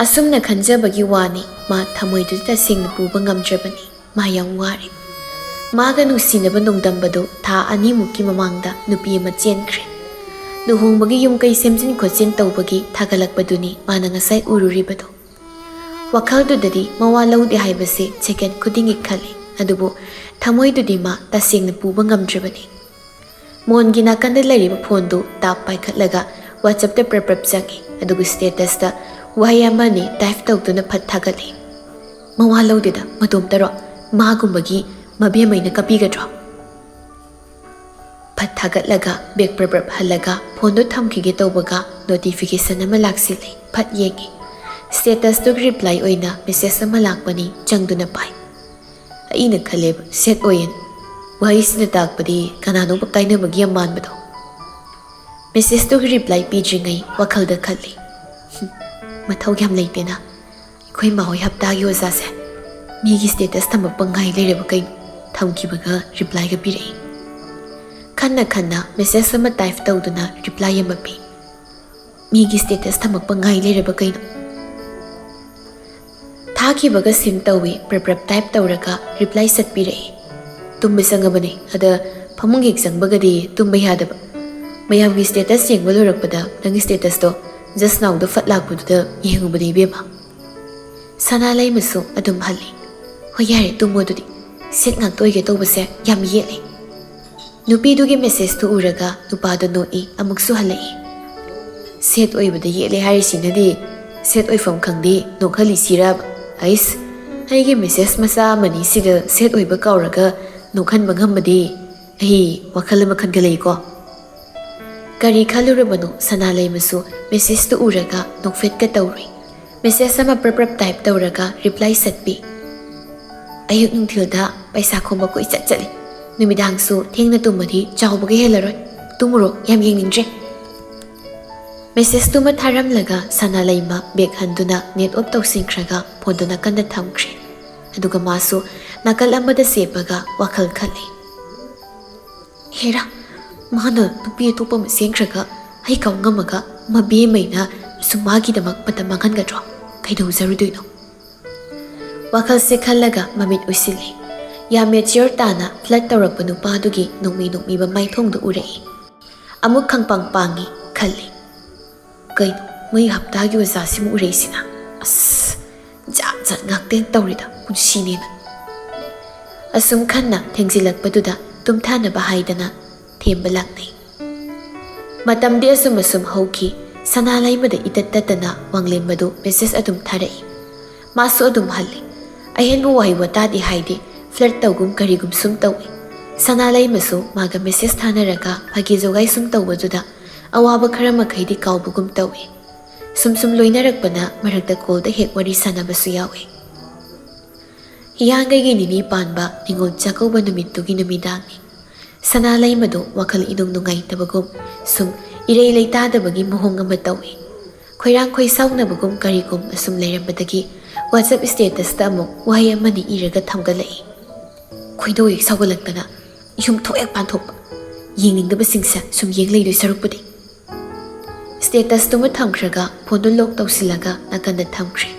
ꯑꯁꯨꯝꯅ ꯈꯟꯖꯕꯒꯤ ꯋꯥꯅꯤ, ꯃꯥ ꯊꯃꯣꯏꯗꯨꯗ ꯇꯁꯦꯡꯅ ꯄꯨꯕ ꯉꯝꯗ꯭ꯔꯕꯅꯤ꯫ ꯃꯥ ꯌꯥꯝ ꯋꯥꯔꯦ꯫ ꯃꯥꯒ ꯅꯨꯡꯁꯤꯅꯕ ꯅꯣꯡꯗꯝꯕꯗꯨ ꯊꯥ ꯑꯅꯤꯃꯨꯛꯀꯤ ꯃꯃꯥꯡꯗ ꯅꯨꯄꯤ ꯑꯃ ꯆꯦꯟꯈ꯭ꯔꯦ꯫ ꯂꯨꯍꯣꯡꯕꯒꯤ ꯌꯨꯝ ꯀꯩ ꯁꯦꯝꯖꯤꯟ ꯈꯣꯠꯆꯤꯟ ꯇꯧꯕꯒꯤ ꯊꯥꯒꯠꯂꯛꯄꯗꯨꯅꯤ ꯃꯥꯅ ꯉꯁꯥꯏ ꯎꯔꯨꯔꯤꯕꯗꯨ꯫ ꯋꯥꯈꯜꯗꯨꯗꯗꯤ ꯃꯋꯥ ꯂꯧꯗꯦ ꯍꯥꯏꯕꯁꯦ ꯁꯦꯀꯦꯟ ꯈꯨꯗꯤꯡꯒꯤ ꯈꯜꯂꯤ, ꯑꯗꯨꯕꯨ ꯊꯃꯣꯏꯗꯨꯗꯤ ꯃꯥ ꯇꯁꯦꯡꯅ ꯄꯨꯕ ꯉꯝꯗ꯭ꯔꯕꯅꯤ꯫ ꯃꯣꯟꯒꯤ ꯅꯥꯀꯟꯗ ꯂꯩꯔꯤꯕ ꯐꯣꯟꯗꯨ ꯇꯥꯞ ꯄꯥꯏꯈꯠꯂꯒ WhatsAppꯇ ꯄ꯭ꯔꯞ ꯄ꯭ꯔꯞ ꯆꯪꯉꯤ, ꯑꯗꯨꯒ statusꯇ ꯋꯥꯍꯩ ꯑꯃꯅꯤ type ꯇꯧꯗꯨꯅ ꯐꯠ ꯊꯥꯒꯠꯂꯤ꯫ ꯃꯋꯥ ꯂꯧꯗꯦꯗ, ꯃꯇꯣꯝꯇꯔꯣ? ꯃꯥꯒꯨꯝꯕꯒꯤ ꯃꯕꯦꯝꯃꯩꯅ ꯀꯞꯄꯤꯒꯗ꯭ꯔꯣ? ꯐꯠ ꯊꯥꯒꯠꯂꯒ ꯕꯦꯛ ꯄ꯭ꯔꯞ ꯄ꯭ꯔꯞ ꯍꯜꯂꯒ ꯐꯣꯟꯗꯣ ꯊꯝꯈꯤꯒꯦ ꯇꯧꯕꯒ ꯅꯣꯇꯤꯐꯤꯀꯦꯁꯟ ꯑꯃ ꯂꯥꯛꯁꯤꯜꯂꯦ꯫ ꯐꯠ ꯌꯦꯡꯉꯤ꯫ ꯁ꯭ꯇꯦꯇꯁꯇꯨꯒꯤ ꯔꯤꯄ꯭ꯂꯥꯏ ꯑꯣꯏꯅ ꯃꯦꯁꯦꯖ ꯑꯃ ꯂꯥꯛꯄꯅꯤ꯫ ꯆꯪꯗꯨꯅ ꯄꯥꯏ꯫ ꯑꯩꯅ ꯈꯜꯂꯦꯕ ꯁꯦꯠ ꯑꯣꯏꯌꯦꯅ꯫ ꯋꯥꯍꯩꯁꯤꯅ ꯇꯥꯛꯄꯗꯤ ꯀꯅꯥꯅꯣꯝꯒ ꯀꯥꯏꯅꯕꯒꯤ ꯌꯥꯝ ꯃꯥꯟꯕꯗꯣ꯫ ꯃꯦꯁꯦꯖꯇꯨꯒꯤ ꯔꯤꯄ꯭ꯂꯥꯏ ꯄꯤꯗ꯭ꯔꯤꯉꯩ ꯋꯥꯈꯜꯗ ꯈꯜꯂꯤ, "ꯍꯨꯝ, ꯃꯊꯧ ꯌꯥꯝ ꯂꯩꯇꯦꯅ꯫ ꯑꯩꯈꯣꯏ ꯃꯥꯍꯣꯏ ꯍꯞꯇꯥꯒꯤ ꯑꯣꯖꯥꯁꯦ ꯃꯤꯒꯤ ꯁ꯭ꯇꯦꯇꯁ ꯊꯝꯃꯛꯄ ꯉꯥꯏ ꯂꯩꯔꯕ ꯀꯩꯅꯣ?" ꯊꯝꯈꯤꯕꯒ ꯔꯤꯄ꯭ꯂꯥꯏꯒ ꯄꯤꯔꯛꯏ꯫ ꯈꯟꯅ ꯈꯟꯅ ꯃꯦꯁꯦꯖ ꯑꯃ ꯇꯥꯏꯞ ꯇꯧꯗꯨꯅ ꯔꯤꯄ꯭ꯂꯥꯏ ꯑꯃ ꯄꯤ꯫ "ꯃꯤꯒꯤ ꯁ꯭ꯇꯦꯇꯁ ꯊꯝꯃꯛꯄ ꯉꯥꯏ ꯂꯩꯔꯕ ꯀꯩꯅꯣ?" ꯊꯥꯈꯤꯕꯒ ꯁꯤꯟ ꯇꯧꯏ, ꯄ꯭ꯔꯞ ꯄ꯭ꯔꯞ ꯇꯥꯏꯞ ꯇꯧꯔꯒ ꯔꯤꯄ꯭ꯂꯥꯏ ꯁꯠ ꯄꯤꯔꯛꯏ꯫ "ꯇꯨꯝꯕ ꯆꯪꯉꯕꯅꯤ, ꯑꯗ ꯐꯃꯨꯡ ꯍꯦꯛ ꯆꯪꯕꯒꯗꯤ ꯇꯨꯝꯕ ꯌꯥꯗꯕ꯫ ꯃꯌꯥꯝꯒꯤ ꯁ꯭ꯇꯦꯇꯁ ꯌꯦꯡꯕ ꯂꯣꯏꯔꯛꯄꯗ ꯅꯪꯒꯤ ꯁ꯭ꯇꯦꯇꯁꯇꯣ just nowꯗ ꯐꯠ ꯂꯥꯛꯄꯗꯨꯗ ꯌꯦꯡꯉꯨꯕꯅꯤ ꯏꯕꯦꯝꯃ꯫" ꯁꯅꯥ ꯂꯩꯃꯁꯨ ꯑꯗꯨꯝ ꯍꯜꯂꯤ꯫ "ꯍꯣꯏ ꯌꯥꯔꯦ, ꯇꯨꯝꯃꯣ ꯑꯗꯨꯗꯤ꯫ ꯁꯦꯠ ꯉꯥꯛꯇ ꯑꯣꯏꯒꯦ ꯇꯧꯕꯁꯦ ꯌꯥꯝ ꯌꯦꯠꯂꯦ꯫" ꯅꯨꯄꯤꯗꯨꯒꯤ ꯃꯦꯁꯦꯖꯇꯨ ꯎꯔꯒ ꯅꯨꯄꯥꯗꯣ ꯅꯣꯛꯏ, ꯑꯃꯨꯛꯁꯨ ꯍꯜꯂꯛꯏ꯫ "ꯁꯦꯠ ꯑꯣꯏꯕꯗ ꯌꯦꯠꯂꯦ ꯍꯥꯏꯔꯤꯁꯤꯅꯗꯤ ꯁꯦꯠ ꯑꯣꯏꯐꯝ ꯈꯪꯗꯦ ꯅꯣꯛꯍꯜꯂꯤꯁꯤꯔꯕ? ꯑꯩꯁ, ꯑꯩꯒꯤ ꯃꯦꯁꯦꯖ ꯃꯆꯥ ꯑꯃꯅꯤ ꯁꯤꯗ ꯁꯦꯠ ꯑꯣꯏꯕ ꯀꯥꯎꯔꯒ ꯅꯣꯛꯍꯟꯕ ꯉꯝꯃꯗꯤ ꯑꯩ ꯋꯥꯈꯜ ꯑꯃ ꯈꯟꯒꯠꯂꯛꯏꯀꯣ꯫" ꯀꯔꯤ ꯈꯜꯂꯨꯔꯕꯅꯣ ꯁꯅꯥ ꯂꯩꯃꯁꯨ ꯃꯦꯁꯦꯖꯇꯨ ꯎꯔꯒ ꯅꯣꯛꯐꯦꯠꯀ ꯇꯧꯔꯨꯏ꯫ ꯃꯦꯁꯦꯖ ꯑꯃ ꯄ꯭ꯔꯞ ꯄ꯭ꯔꯞ ꯇꯥꯏꯞ ꯇꯧꯔꯒ ꯔꯤꯄ꯭ꯂꯥꯏ ꯁꯠꯄꯤ꯫ "ꯑꯌꯨꯛ ꯅꯨꯡꯊꯤꯜꯗ ꯄꯩꯁꯥ ꯈꯣꯝꯕ ꯀꯣꯏꯆꯠ ꯆꯠꯂꯤ꯫ ꯅꯨꯃꯤꯗꯥꯡꯁꯨ ꯊꯦꯡꯅ ꯇꯨꯝꯃꯗꯤ ꯆꯥꯎꯕꯒ ꯍꯦꯜꯂꯔꯣꯏ꯫ ꯇꯨꯝꯃꯨꯔꯣ, ꯌꯥꯝ ꯌꯦꯡꯅꯤꯡꯗ꯭ꯔꯦ꯫" ꯃꯦꯁꯦꯖꯇꯨꯃ ꯊꯥꯔꯝꯂꯒ ꯁꯅꯥ ꯂꯩꯃ ꯕꯦꯛ ꯍꯟꯗꯨꯅ ꯅꯦꯠ ꯑꯣꯐ ꯇꯧꯁꯤꯟꯈ꯭ꯔꯒ ꯐꯣꯟꯗꯨ ꯅꯥꯀꯟꯗ ꯊꯝꯈ꯭ꯔꯦ꯫ ꯑꯗꯨꯒ ꯃꯥꯁꯨ ꯅꯥꯀꯜ ꯑꯃꯗ ꯆꯦꯞꯄꯒ ꯋꯥꯈꯜ ꯈꯜꯂꯤ꯫ "ꯍꯦꯔꯥ, ꯃꯥꯅ ꯅꯨꯄꯤ ꯑꯇꯣꯞꯄ ꯑꯃ ꯆꯦꯟꯈ꯭ꯔꯒ ꯑꯩ ꯀꯥꯎ ꯉꯝꯃꯒ ꯃꯕꯦꯝꯃꯩꯅ ꯁꯨꯝ ꯃꯥꯒꯤꯗꯃꯛ ꯃꯇꯝ ꯃꯥꯡꯍꯟꯒꯗ꯭ꯔꯣ? ꯀꯩꯗꯧꯖꯔꯨꯗꯣꯏꯅꯣ?" ꯋꯥꯈꯜꯁꯦ ꯈꯜꯂꯒ ꯃꯃꯤꯠ ꯎꯏꯁꯤꯜꯂꯤ꯫ ꯌꯥꯝ ꯃꯦꯆ꯭ꯌꯣꯔ ꯇꯥꯅ ꯐ꯭ꯂꯠ ꯇꯧꯔꯛꯄ ꯅꯨꯄꯥꯗꯨꯒꯤ ꯅꯣꯛꯃꯤ ꯅꯣꯛꯃꯤꯕ ꯃꯥꯏꯊꯣꯡꯗꯨ ꯎꯔꯛꯏ꯫ ꯑꯃꯨꯛ ꯈꯪꯄꯥꯡ ꯄꯥꯡꯉꯤ ꯈꯜꯂꯤ꯫ "ꯀꯩꯅꯣ, ꯃꯣꯏ ꯍꯞꯇꯥꯒꯤ ꯑꯣꯖꯥꯁꯤꯃ ꯎꯔꯛꯏꯁꯤꯅ? ꯑꯁ, ꯖꯥꯠ ꯖꯥꯠ ꯉꯥꯛꯇ ꯇꯧꯔꯤꯗ ꯄꯨꯟꯁꯤꯅꯦꯅ꯫" ꯑꯁꯨꯝ ꯈꯟꯅ ꯊꯦꯡꯖꯤꯜꯂꯛꯄꯗꯨꯗ ꯇꯨꯝꯊꯥꯅꯕ ꯍꯥꯏꯗꯅ ꯊꯦꯝꯕ ꯂꯥꯛꯅꯩ꯫ ꯃꯇꯝꯗꯤ ꯑꯁꯨꯝ ꯑꯁꯨꯝ ꯍꯧꯈꯤ꯫ ꯁꯅꯥ ꯂꯩꯃꯗ ꯏꯇꯠ ꯇꯠꯇꯅ ꯋꯥꯡꯂꯦꯝꯕꯗꯨ ꯃꯦꯁꯦꯖ ꯑꯗꯨꯝ ꯊꯥꯔꯛꯏ꯫ ꯃꯥꯁꯨ ꯑꯗꯨꯝ ꯍꯜꯂꯤ꯫ ꯑꯍꯦꯟꯕ ꯋꯥꯍꯩ ꯋꯥꯇꯥꯗꯤ ꯍꯥꯏꯗꯦ꯫ ꯐ꯭ꯂꯔꯠ ꯇꯧꯒꯨꯝ ꯀꯔꯤꯒꯨꯝ ꯁꯨꯝ ꯇꯧꯏ꯫ ꯁꯅꯥꯂꯩꯃꯁꯨ ꯃꯥꯒ ꯃꯦꯁꯦꯖ ꯊꯥꯅꯔꯒ ꯐꯥꯒꯤ ꯖꯣꯒꯥꯏ ꯁꯨꯝ ꯇꯧꯕꯗꯨꯗ ꯑꯋꯥꯕ ꯈꯔ ꯃꯈꯩꯗꯤ ꯀꯥꯎꯕꯒꯨꯝ ꯇꯧꯏ꯫ ꯁꯨꯝ ꯁꯨꯝ ꯂꯣꯏꯅꯔꯛꯄꯅ ꯃꯔꯛꯇ ꯀꯣꯜꯗ ꯍꯦꯛ ꯋꯥꯔꯤ ꯁꯥꯟꯅꯕꯁꯨ ꯌꯥꯎꯏ꯫ ꯍꯤꯌꯥꯡꯒꯩꯒꯤ ꯅꯤꯅꯤ ꯄꯥꯟꯕ ꯅꯤꯉꯣꯜ ꯆꯥꯛꯀꯧꯕ ꯅꯨꯃꯤꯠꯇꯨꯒꯤ ꯅꯨꯃꯤꯗꯥꯡꯅꯤ꯫ ꯁꯅꯥꯂꯩꯃꯗꯨ ꯋꯥꯈꯜ ꯏꯅꯨꯡ ꯅꯨꯡꯉꯥꯏꯇꯕꯒꯨꯝ, ꯁꯨꯝ ꯏꯔꯩ ꯂꯩꯇꯥꯗꯕꯒꯤ ꯃꯑꯣꯡ ꯑꯃ ꯇꯧꯏ꯫ ꯈꯣꯏꯔꯥꯡ ꯈꯣꯏꯁꯥꯎꯅꯕꯒꯨꯝ ꯀꯔꯤꯒꯨꯝ ꯑꯁꯨꯝ ꯂꯩꯔꯝꯕꯗꯒꯤ WhatsApp statusꯇ ꯑꯃꯨꯛ ꯋꯥꯍꯩ ꯑꯃꯅꯤ ꯏꯔꯒ ꯊꯝꯒꯠꯂꯛꯏ꯫ ꯈꯣꯏꯗꯧ ꯍꯦꯛ ꯁꯥꯎꯒꯠꯂꯛꯇꯅ ꯌꯨꯝ ꯊꯣꯛ ꯍꯦꯛ ꯄꯥꯟꯊꯣꯛꯄ꯫ ꯌꯦꯡꯅꯤꯡꯗꯕꯁꯤꯡꯁꯦ ꯁꯨꯝ ꯌꯦꯡ ꯂꯩꯗꯣꯏ ꯁꯔꯨꯛꯄꯨꯗꯤ꯫ Statusꯇꯨꯃ ꯊꯝꯈ꯭ꯔꯒ ꯐꯣꯟꯗꯨ ꯂꯣꯛ ꯇꯧꯁꯤꯜꯂꯒ ꯅꯥꯀꯟꯗ ꯊꯝꯈ꯭ꯔꯦ꯫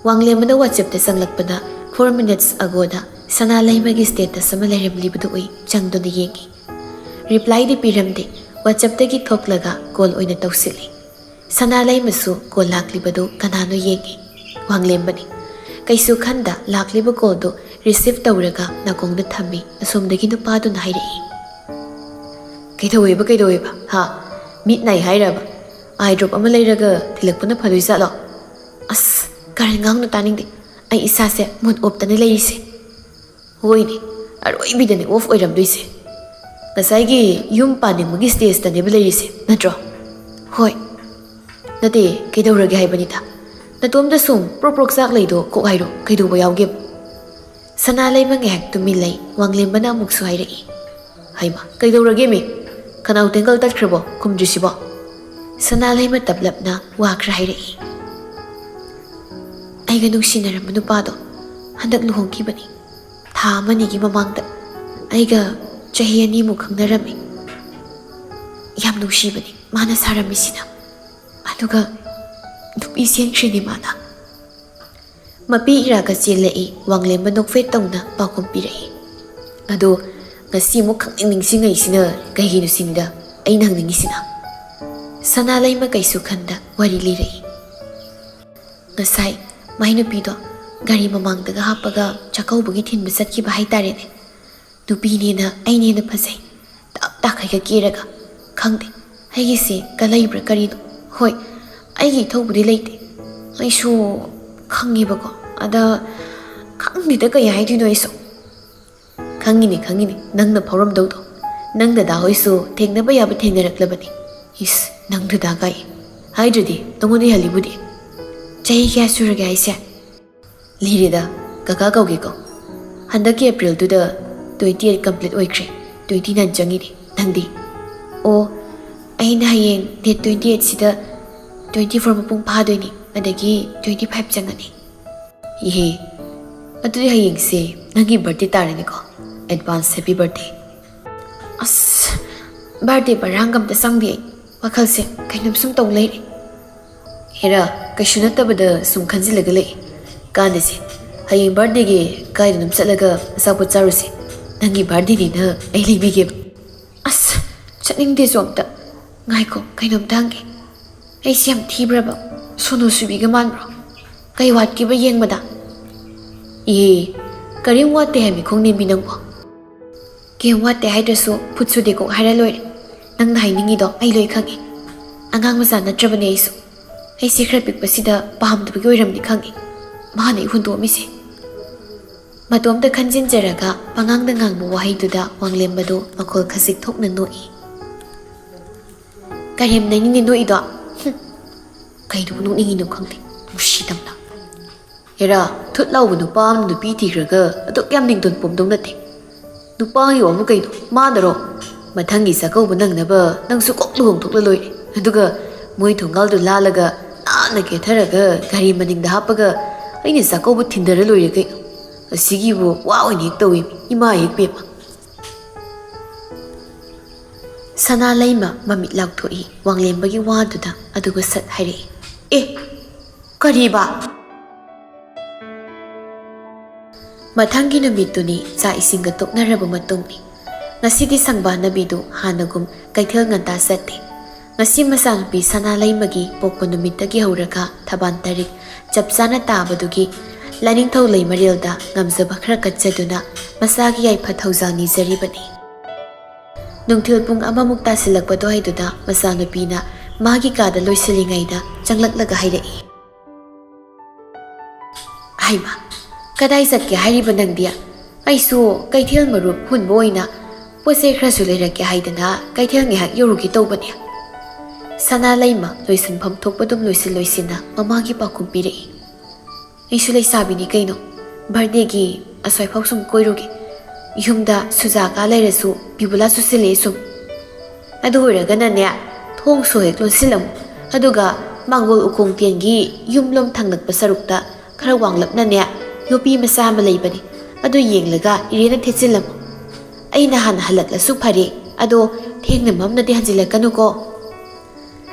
ꯋꯥꯡꯂꯦꯝꯕꯅ WhatsAppꯇ ꯆꯪꯂꯛꯄꯗ four minutes agoꯗ ꯁꯅꯥꯂꯩꯃꯒꯤ status ꯑꯃ ꯂꯩꯔꯝꯂꯤꯕꯗꯨ ꯎꯏ꯫ ꯆꯪꯗꯨꯅ ꯌꯦꯡꯉꯤ꯫ Replyꯗꯤ ꯄꯤꯔꯝꯗꯦ꯫ WhatsAppꯇꯒꯤ ꯊꯣꯛꯂꯒ ꯀꯣꯜ ꯑꯣꯏꯅ ꯇꯧꯁꯤꯜꯂꯤ꯫ ꯁꯅꯥꯂꯩꯃꯁꯨ ꯀꯣꯜ ꯂꯥꯛꯂꯤꯕꯗꯨ ꯀꯅꯥꯅꯣ ꯌꯦꯡꯉꯤ꯫ ꯋꯥꯡꯂꯦꯝꯕꯅꯤ꯫ ꯀꯩꯁꯨ ꯈꯟꯗ ꯂꯥꯛꯂꯤꯕ ꯀꯣꯜꯗꯨ receive ꯇꯧꯔꯒ ꯅꯥꯀꯣꯡꯗ ꯊꯝꯃꯤ꯫ ꯑꯁꯣꯝꯗꯒꯤ ꯅꯨꯄꯥꯗꯨꯅ ꯍꯥꯏꯔꯛꯏ꯫ "ꯀꯩꯗꯧꯋꯦꯕ, ꯀꯩꯗꯧꯋꯦꯕ? ꯍꯥ? ꯃꯤꯠ ꯅꯥꯏ ꯍꯥꯏꯔꯕ? Eye drop ꯑꯃ ꯂꯩꯔꯒ ꯊꯤꯜꯂꯛꯄꯅ ꯐꯗꯣꯏ ꯖꯥꯠꯂꯣ? ꯑꯁ, ꯀꯔꯟ ꯉꯥꯡꯅꯨ ꯇꯥꯅꯤꯡꯗꯦ꯫ ꯑꯩ ꯏꯁꯥꯁꯦ mood offꯇꯅꯦ ꯂꯩꯔꯤꯁꯦ꯫" "ꯍꯣꯏꯅꯦ, ꯑꯔꯣꯏꯕꯤꯗꯅꯦ off ꯑꯣꯏꯔꯝꯗꯣꯏꯁꯦ꯫ ꯉꯁꯥꯏꯒꯤ ꯌꯨꯝ ꯄꯥꯅꯤꯡꯕꯒꯤ stageꯇꯅꯦꯕ ꯂꯩꯔꯤꯁꯦ, ꯅꯠꯇ꯭ꯔꯣ?" "ꯍꯣꯏ꯫" "ꯅꯠꯇꯦ, ꯀꯩꯗꯧꯔꯒꯦ ꯍꯥꯏꯕꯅꯤꯗ? ꯅꯇꯣꯝꯇ ꯁꯨꯝ ꯄ꯭ꯔꯣꯛ ꯄ꯭ꯔꯣꯛ ꯆꯥꯛ ꯂꯩꯗꯣ ꯀꯣꯛ ꯍꯥꯏꯔꯣ, ꯀꯩꯗꯧꯕ ꯌꯥꯎꯒꯦꯕ?" ꯁꯅꯥꯂꯩꯃ ꯉꯥꯏꯍꯥꯛ ꯇꯨꯃꯤꯟ ꯂꯩ꯫ ꯋꯥꯡꯂꯦꯝꯕꯅ ꯑꯃꯨꯛꯁꯨ ꯍꯥꯏꯔꯛꯏ꯫ "ꯍꯩꯃ, ꯀꯩꯗꯧꯔꯒꯦꯃꯤ? ꯈꯅꯥꯎ ꯇꯦꯡꯒꯜ ꯇꯠꯈ꯭ꯔꯕꯣ ꯈꯨꯝꯗ꯭ꯔꯤꯁꯤꯕꯣ?" ꯁꯅꯥꯂꯩꯃ ꯇꯞꯂꯞꯅ ꯋꯥ ꯈꯔ ꯍꯥꯏꯔꯛꯏ꯫ "ꯑꯩꯒ ꯅꯨꯡꯁꯤꯅꯔꯝꯕ ꯅꯨꯄꯥꯗꯣ ꯍꯟꯗꯛ ꯂꯨꯍꯣꯡꯈꯤꯕꯅꯤ꯫ ꯊꯥ ꯑꯃꯅꯤꯒꯤ ꯃꯃꯥꯡꯗ꯫ ꯑꯩꯒ ꯆꯍꯤ ꯑꯅꯤꯃꯨꯛ ꯈꯪꯅꯔꯝꯃꯤ꯫ ꯌꯥꯝ ꯅꯨꯡꯁꯤꯕꯅꯤ ꯃꯥꯅ ꯁꯥꯔꯝꯃꯤꯁꯤꯅ꯫ ꯑꯗꯨꯒ ꯅꯨꯄꯤ ꯆꯦꯟꯈ꯭ꯔꯤꯅꯤ ꯃꯥꯅ꯫" ꯃꯄꯤ ꯏꯔꯥꯒ ꯆꯦꯜꯂꯛꯏ꯫ ꯋꯥꯡꯂꯦꯝꯕ ꯅꯣꯛꯐꯦꯠ ꯇꯧꯅ ꯄꯥꯎꯈꯨꯝ ꯄꯤꯔꯛꯏ꯫ "ꯑꯗꯣ ꯉꯁꯤ ꯑꯃꯨꯛ ꯈꯪꯅꯤꯡ ꯅꯤꯡꯁꯤꯡꯉꯛꯏꯁꯤꯅ ꯀꯩꯒꯤꯅꯣ ꯁꯤꯅꯤꯗ ꯑꯩꯅ ꯍꯪꯅꯤꯡꯉꯤꯁꯤꯅ?" ꯁꯅꯥꯂꯩꯃ ꯀꯩꯁꯨ ꯈꯟꯗ ꯋꯥꯔꯤ ꯂꯤꯔꯛꯏ꯫ "ꯉꯁꯥꯏ ꯃꯥꯏ ꯅꯨꯄꯤꯗꯣ ꯒꯥꯔꯤ ꯃꯃꯥꯡꯗꯒ ꯍꯥꯞꯄꯒ ꯆꯥꯛꯀꯧꯕꯒꯤ ꯊꯤꯟꯕ ꯆꯠꯈꯤꯕ ꯍꯥꯏꯇꯥꯔꯦꯅꯦ꯫ ꯅꯨꯄꯤꯅꯦꯅ ꯑꯩꯅ ꯍꯦꯟꯅ ꯐꯖꯩ꯫ ꯇꯥꯛ ꯇꯥꯛꯈꯩꯒ ꯀꯦꯔꯒ꯫ ꯈꯪꯗꯦ, ꯑꯩꯒꯤꯁꯦ ꯀꯂꯩꯕ꯭ꯔꯥ ꯀꯔꯤꯅꯣ꯫ ꯍꯣꯏ, ꯑꯩꯒꯤ ꯏꯊꯧꯕꯨꯗꯤ ꯂꯩꯇꯦ꯫ ꯑꯩꯁꯨ ꯈꯪꯉꯦꯕꯀꯣ꯫ ꯑꯗ ꯈꯪꯗꯦꯗ ꯀꯩ ꯍꯥꯏꯗꯣꯏꯅꯣ ꯑꯩꯁꯨ꯫ "ꯈꯪꯉꯤꯅꯦ, ꯈꯪꯉꯤꯅꯦ, ꯅꯪꯅ ꯐꯥꯎꯔꯝꯗꯧꯗꯣ꯫ ꯅꯪ ꯗꯗꯥ ꯍꯣꯏꯁꯨ ꯊꯦꯡꯅꯕ ꯌꯥꯕ ꯊꯦꯡꯅꯔꯛꯂꯕꯅꯤ꯫ ꯏꯁ, ꯅꯪ ꯗꯗꯥ ꯀꯥꯏ꯫ ꯍꯥꯏꯗ꯭ꯔꯗꯤ ꯅꯉꯣꯟꯗꯩ ꯍꯜꯂꯤꯕꯨꯗꯤ꯫ ꯆꯍꯤ ꯀꯌꯥ ꯁꯨꯔꯒꯦ ꯍꯥꯏꯁꯦ?" "ꯂꯤꯔꯦꯗ, ꯀꯀꯥ ꯀꯧꯒꯦꯀꯣ꯫ ꯍꯟꯗꯛꯀꯤ ꯑꯦꯄ꯭ꯔꯤꯜꯗꯨꯗ twenty eight complete ꯑꯣꯏꯈ꯭ꯔꯦ, twenty nine ꯆꯪꯉꯤꯅꯦ꯫ ꯅꯪꯗꯤ?" "ꯑꯣ, ꯑꯩꯅ ꯍꯌꯦꯡ date twenty eight ꯁꯤꯗ twenty four ꯃꯄꯨꯡ ꯐꯥꯗꯣꯏꯅꯤ, ꯑꯗꯒꯤ twenty five ꯆꯪꯉꯅꯤ꯫" "ꯏꯍꯦ, ꯑꯗꯨꯗꯤ ꯍꯌꯦꯡꯁꯦ ꯅꯪꯒꯤ birthday ꯇꯥꯔꯦꯅꯦꯀꯣ꯫ Advance happy birthday꯫" "ꯑꯁ, birthday ꯄꯔꯥꯡꯒ ꯑꯝꯇ ꯆꯪꯗꯦ ꯑꯩ꯫ ꯋꯥꯈꯜꯁꯦ ꯀꯩꯅꯣꯝ ꯁꯨꯝ ꯇꯧ ꯂꯩꯔꯦ꯫" "ꯍꯦꯔꯥ, ꯀꯩꯁꯨ ꯅꯠꯇꯕꯗ ꯁꯨꯝ ꯈꯟꯖꯤꯜꯂꯒ ꯂꯩ꯫ ꯀꯥꯟꯗꯦꯁꯦ, ꯍꯌꯦꯡ birthdayꯒꯤ ꯀꯥꯏꯗꯅꯣꯝ ꯆꯠꯂꯒ ꯑꯆꯥꯄꯣꯠ ꯆꯥꯔꯨꯁꯦ꯫ ꯅꯪꯒꯤ birthdayꯅꯤꯅ ꯑꯩ ꯂꯩꯕꯤꯒꯦꯕ꯫" "ꯑꯁ, ꯆꯠꯅꯤꯡꯗꯦꯁꯨ ꯑꯝꯇ꯫ ꯉꯥꯏꯈꯣ, ꯀꯩꯅꯣꯝꯇ ꯍꯪꯒꯦ꯫ ꯑꯩꯁꯦ ꯌꯥꯝ ꯊꯤꯕ꯭ꯔꯕ? ꯁꯣꯅꯨ ꯁꯨꯕꯤꯒ ꯃꯥꯟꯕ꯭ꯔꯣ? ꯀꯩ ꯋꯥꯠꯀꯦꯕ ꯌꯦꯡꯕꯗ?" "ꯏꯍꯦ, ꯀꯔꯤꯝ ꯋꯥꯠꯇꯦ ꯍꯥꯏ ꯃꯤꯈꯣꯡ ꯅꯦꯝꯕꯤ ꯅꯪꯕꯣ꯫ ꯀꯩꯝ ꯋꯥꯠꯇꯦ ꯍꯥꯏꯗ꯭ꯔꯁꯨ ꯐꯨꯠꯁꯨ ꯗꯦꯀꯣꯛ ꯍꯥꯏꯔ ꯂꯣꯏꯔꯦ꯫ ꯅꯪꯅ ꯍꯥꯏꯅꯤꯡꯉꯤꯗꯣ ꯑꯩ ꯂꯣꯏ ꯈꯪꯉꯦ꯫ ꯑꯉꯥꯡ ꯃꯆꯥ ꯅꯠꯇ꯭ꯔꯕꯅꯦ ꯑꯩꯁꯨ꯫ ꯑꯩꯁꯦ ꯈꯔ ꯄꯤꯛꯄꯁꯤꯗ ꯄꯥꯝꯗꯕꯒꯤ ꯑꯣꯏꯔꯝꯅꯤ ꯈꯪꯉꯦ ꯃꯥꯅ ꯑꯩ ꯍꯨꯟꯗꯣꯛꯑꯝꯃꯤꯁꯦ꯫" ꯃꯇꯣꯝꯇ ꯈꯟꯖꯤꯟꯖꯔꯒ ꯄꯉꯥꯡꯗ ꯉꯥꯡꯕ ꯋꯥꯍꯩꯗꯨꯗ ꯋꯥꯡꯂꯦꯝꯕꯗꯨ ꯃꯈꯣꯜ ꯈꯖꯤꯛ ꯊꯣꯛꯅ ꯅꯣꯛꯏ꯫ "ꯀꯔꯦꯝꯅꯩꯅꯤꯅꯦ ꯅꯣꯛꯏꯗꯣ꯫ ꯍꯨꯝ, ꯀꯩꯗꯧꯕ ꯅꯣꯛꯅꯤꯡꯉꯤꯅꯣ ꯈꯪꯗꯦ, ꯅꯨꯡꯁꯤꯗꯕꯅ꯫" "ꯍꯦꯔꯥ, ꯊꯨꯠ ꯂꯥꯎꯕ ꯅꯨꯄꯥ ꯑꯃꯅ ꯅꯨꯄꯤ ꯊꯤꯈ꯭ꯔꯒ ꯑꯗꯨꯛ ꯌꯥꯝ ꯅꯤꯡꯗꯣꯟ ꯄꯣꯝꯗꯧ ꯅꯠꯇꯦ꯫ ꯅꯨꯄꯥꯒꯤ ꯋꯥꯕꯨ ꯀꯩꯅꯣ, ꯃꯥꯗꯔꯣ? ꯃꯊꯪꯒꯤ ꯆꯥꯛꯀꯧꯕ ꯅꯪꯅꯕ ꯅꯪꯁꯨ ꯀꯣꯛ ꯂꯨꯍꯣꯡꯊꯣꯛꯂ ꯂꯣꯏꯔꯦ꯫ ꯑꯗꯨꯒ ꯃꯣꯏ ꯊꯣꯡꯒꯥꯜꯗꯨ ꯂꯥꯜꯂꯒ ꯅꯥꯟꯅ ꯀꯦꯊꯔꯒ ꯒꯥꯔꯤ ꯃꯅꯤꯡꯗ ꯍꯥꯞꯄꯒ ꯑꯩꯅ ꯆꯥꯛꯀꯧꯕ ꯊꯤꯟꯗꯔ ꯂꯣꯏꯔꯦ ꯀꯩꯅꯣ꯫ ꯑꯁꯤꯒꯤꯕꯨ ꯋꯥ ꯑꯣꯏꯅ ꯍꯦꯛ ꯇꯧꯏ, ꯏꯃꯥ ꯍꯦꯛ ꯄꯦꯝꯃ꯫" ꯁꯅꯥ ꯂꯩꯃ ꯃꯃꯤꯠ ꯂꯥꯎꯊꯣꯛꯏ ꯋꯥꯡꯂꯦꯝꯕꯒꯤ ꯋꯥꯗꯨꯗ, ꯑꯗꯨꯒ ꯁꯠ ꯍꯥꯏꯔꯛꯏ, "ꯑꯦ, ꯀꯔꯤꯕ?" ꯃꯊꯪꯒꯤ ꯅꯨꯃꯤꯠꯇꯨꯅꯤ ꯆꯥꯛ ꯏꯁꯤꯡꯒ ꯇꯣꯛꯅꯔꯕ ꯃꯇꯨꯡꯅꯤ꯫ ꯉꯁꯤꯗꯤ ꯁꯪꯕꯥꯅꯕꯤꯗꯨ ꯍꯥꯟꯅꯒꯨꯝ ꯀꯩꯊꯦꯜ ꯉꯟꯇꯥ ꯆꯠꯇꯦ꯫ ꯉꯁꯤ ꯃꯆꯥꯅꯨꯄꯤ ꯁꯅꯥ ꯂꯩꯃꯒꯤ ꯄꯣꯛꯄ ꯅꯨꯃꯤꯠꯇꯒꯤ ꯍꯧꯔꯒ ꯊꯕꯥꯟ ꯇꯔꯤꯛ ꯆꯞ ꯆꯥꯅ ꯇꯥꯕꯗꯨꯒꯤ ꯂꯥꯏꯅꯤꯡꯊꯧ ꯂꯩꯃꯔꯦꯜꯗ ꯉꯝꯖꯕ ꯈꯔ ꯀꯠꯆꯗꯨꯅ ꯃꯆꯥꯒꯤ ꯌꯥꯏꯐ ꯊꯧꯖꯥꯜ ꯅꯤꯖꯔꯤꯕꯅꯤ꯫ ꯅꯨꯡꯊꯤꯜ ꯄꯨꯡ ꯑꯃꯃꯨꯛ ꯇꯥꯁꯤꯜꯂꯛꯄ ꯑꯗꯨꯋꯥꯏꯗꯨꯗ ꯃꯆꯥꯅꯨꯄꯤꯅ ꯃꯥꯒꯤ ꯀꯥꯗ ꯂꯣꯏꯁꯤꯜꯂꯤꯉꯩꯗ ꯆꯪꯂꯛꯂꯒ ꯍꯥꯏꯔꯛꯏ, "ꯍꯩꯃꯥ, ꯀꯗꯥꯏ ꯆꯠꯀꯦ ꯍꯥꯏꯔꯤꯕ ꯅꯪꯗꯤ? ꯑꯩꯁꯨ ꯀꯩꯊꯦꯜ ꯃꯔꯨꯞ ꯍꯨꯟꯕ ꯑꯣꯏꯅ ꯄꯣꯠ ꯆꯩ ꯈꯔꯁꯨ ꯂꯩꯔꯛꯀꯦ ꯍꯥꯏꯗꯅ ꯀꯩꯊꯦꯜ ꯉꯥꯏꯍꯥꯛ ꯌꯧꯔꯨꯒꯦ ꯇꯧꯕꯅꯦ꯫ ꯁꯅꯥ ꯂꯩꯃ ꯂꯣꯏꯁꯤꯟꯐꯝ ꯊꯣꯛꯄ ꯑꯗꯨꯝ ꯂꯣꯏꯁꯤꯟ ꯂꯣꯏꯁꯤꯟꯅ ꯃꯃꯥꯒꯤ ꯄꯥꯎꯈꯨꯝ ꯄꯤꯔꯛꯏ꯫ ꯑꯩꯁꯨ ꯂꯩꯁꯥꯕꯤꯅꯤ ꯀꯩꯅꯣ, ꯕꯥꯔꯗꯦꯒꯤ ꯑꯁ꯭ꯋꯥꯏꯐꯥꯎ ꯁꯨꯝ ꯀꯣꯏꯔꯨꯒꯦ꯫ ꯌꯨꯝꯗ ꯁꯨꯖꯥꯀꯥ ꯂꯩꯔꯁꯨ ꯕꯤꯕꯨꯂꯥ ꯆꯨꯁꯤꯜꯂꯛꯑꯦ ꯁꯨꯝ꯫ ꯑꯗꯨ ꯑꯣꯏꯔꯒꯅꯅꯦ, ꯊꯣꯡꯁꯨ ꯍꯦꯛ ꯂꯣꯟꯁꯤꯜꯂꯝꯃꯨ꯫ ꯑꯗꯨꯒ ꯃꯥꯡꯒꯣꯜ ꯎꯈꯣꯡ ꯇꯦꯟꯒꯤ ꯌꯨꯝꯂꯣꯝ ꯊꯪꯂꯛꯄ ꯁꯔꯨꯛꯇ ꯈꯔ ꯋꯥꯡꯂꯞꯅꯅꯦ, ꯌꯣꯄꯤ ꯃꯆꯥ ꯑꯃ ꯂꯩꯕꯅꯤ꯫ ꯑꯗꯨ ꯌꯦꯡꯂꯒ ꯏꯔꯦꯟꯅ ꯊꯦꯠꯆꯤꯜꯂꯝꯃꯨ꯫ ꯑꯩꯅ ꯍꯥꯟꯅ ꯍꯜꯂꯛꯂꯁꯨ ꯐꯔꯦ, ꯑꯗꯣ ꯊꯦꯡꯅ ꯃꯝꯅꯗꯤ ꯍꯟꯖꯤꯜꯂꯛꯀꯅꯨꯀꯣ꯫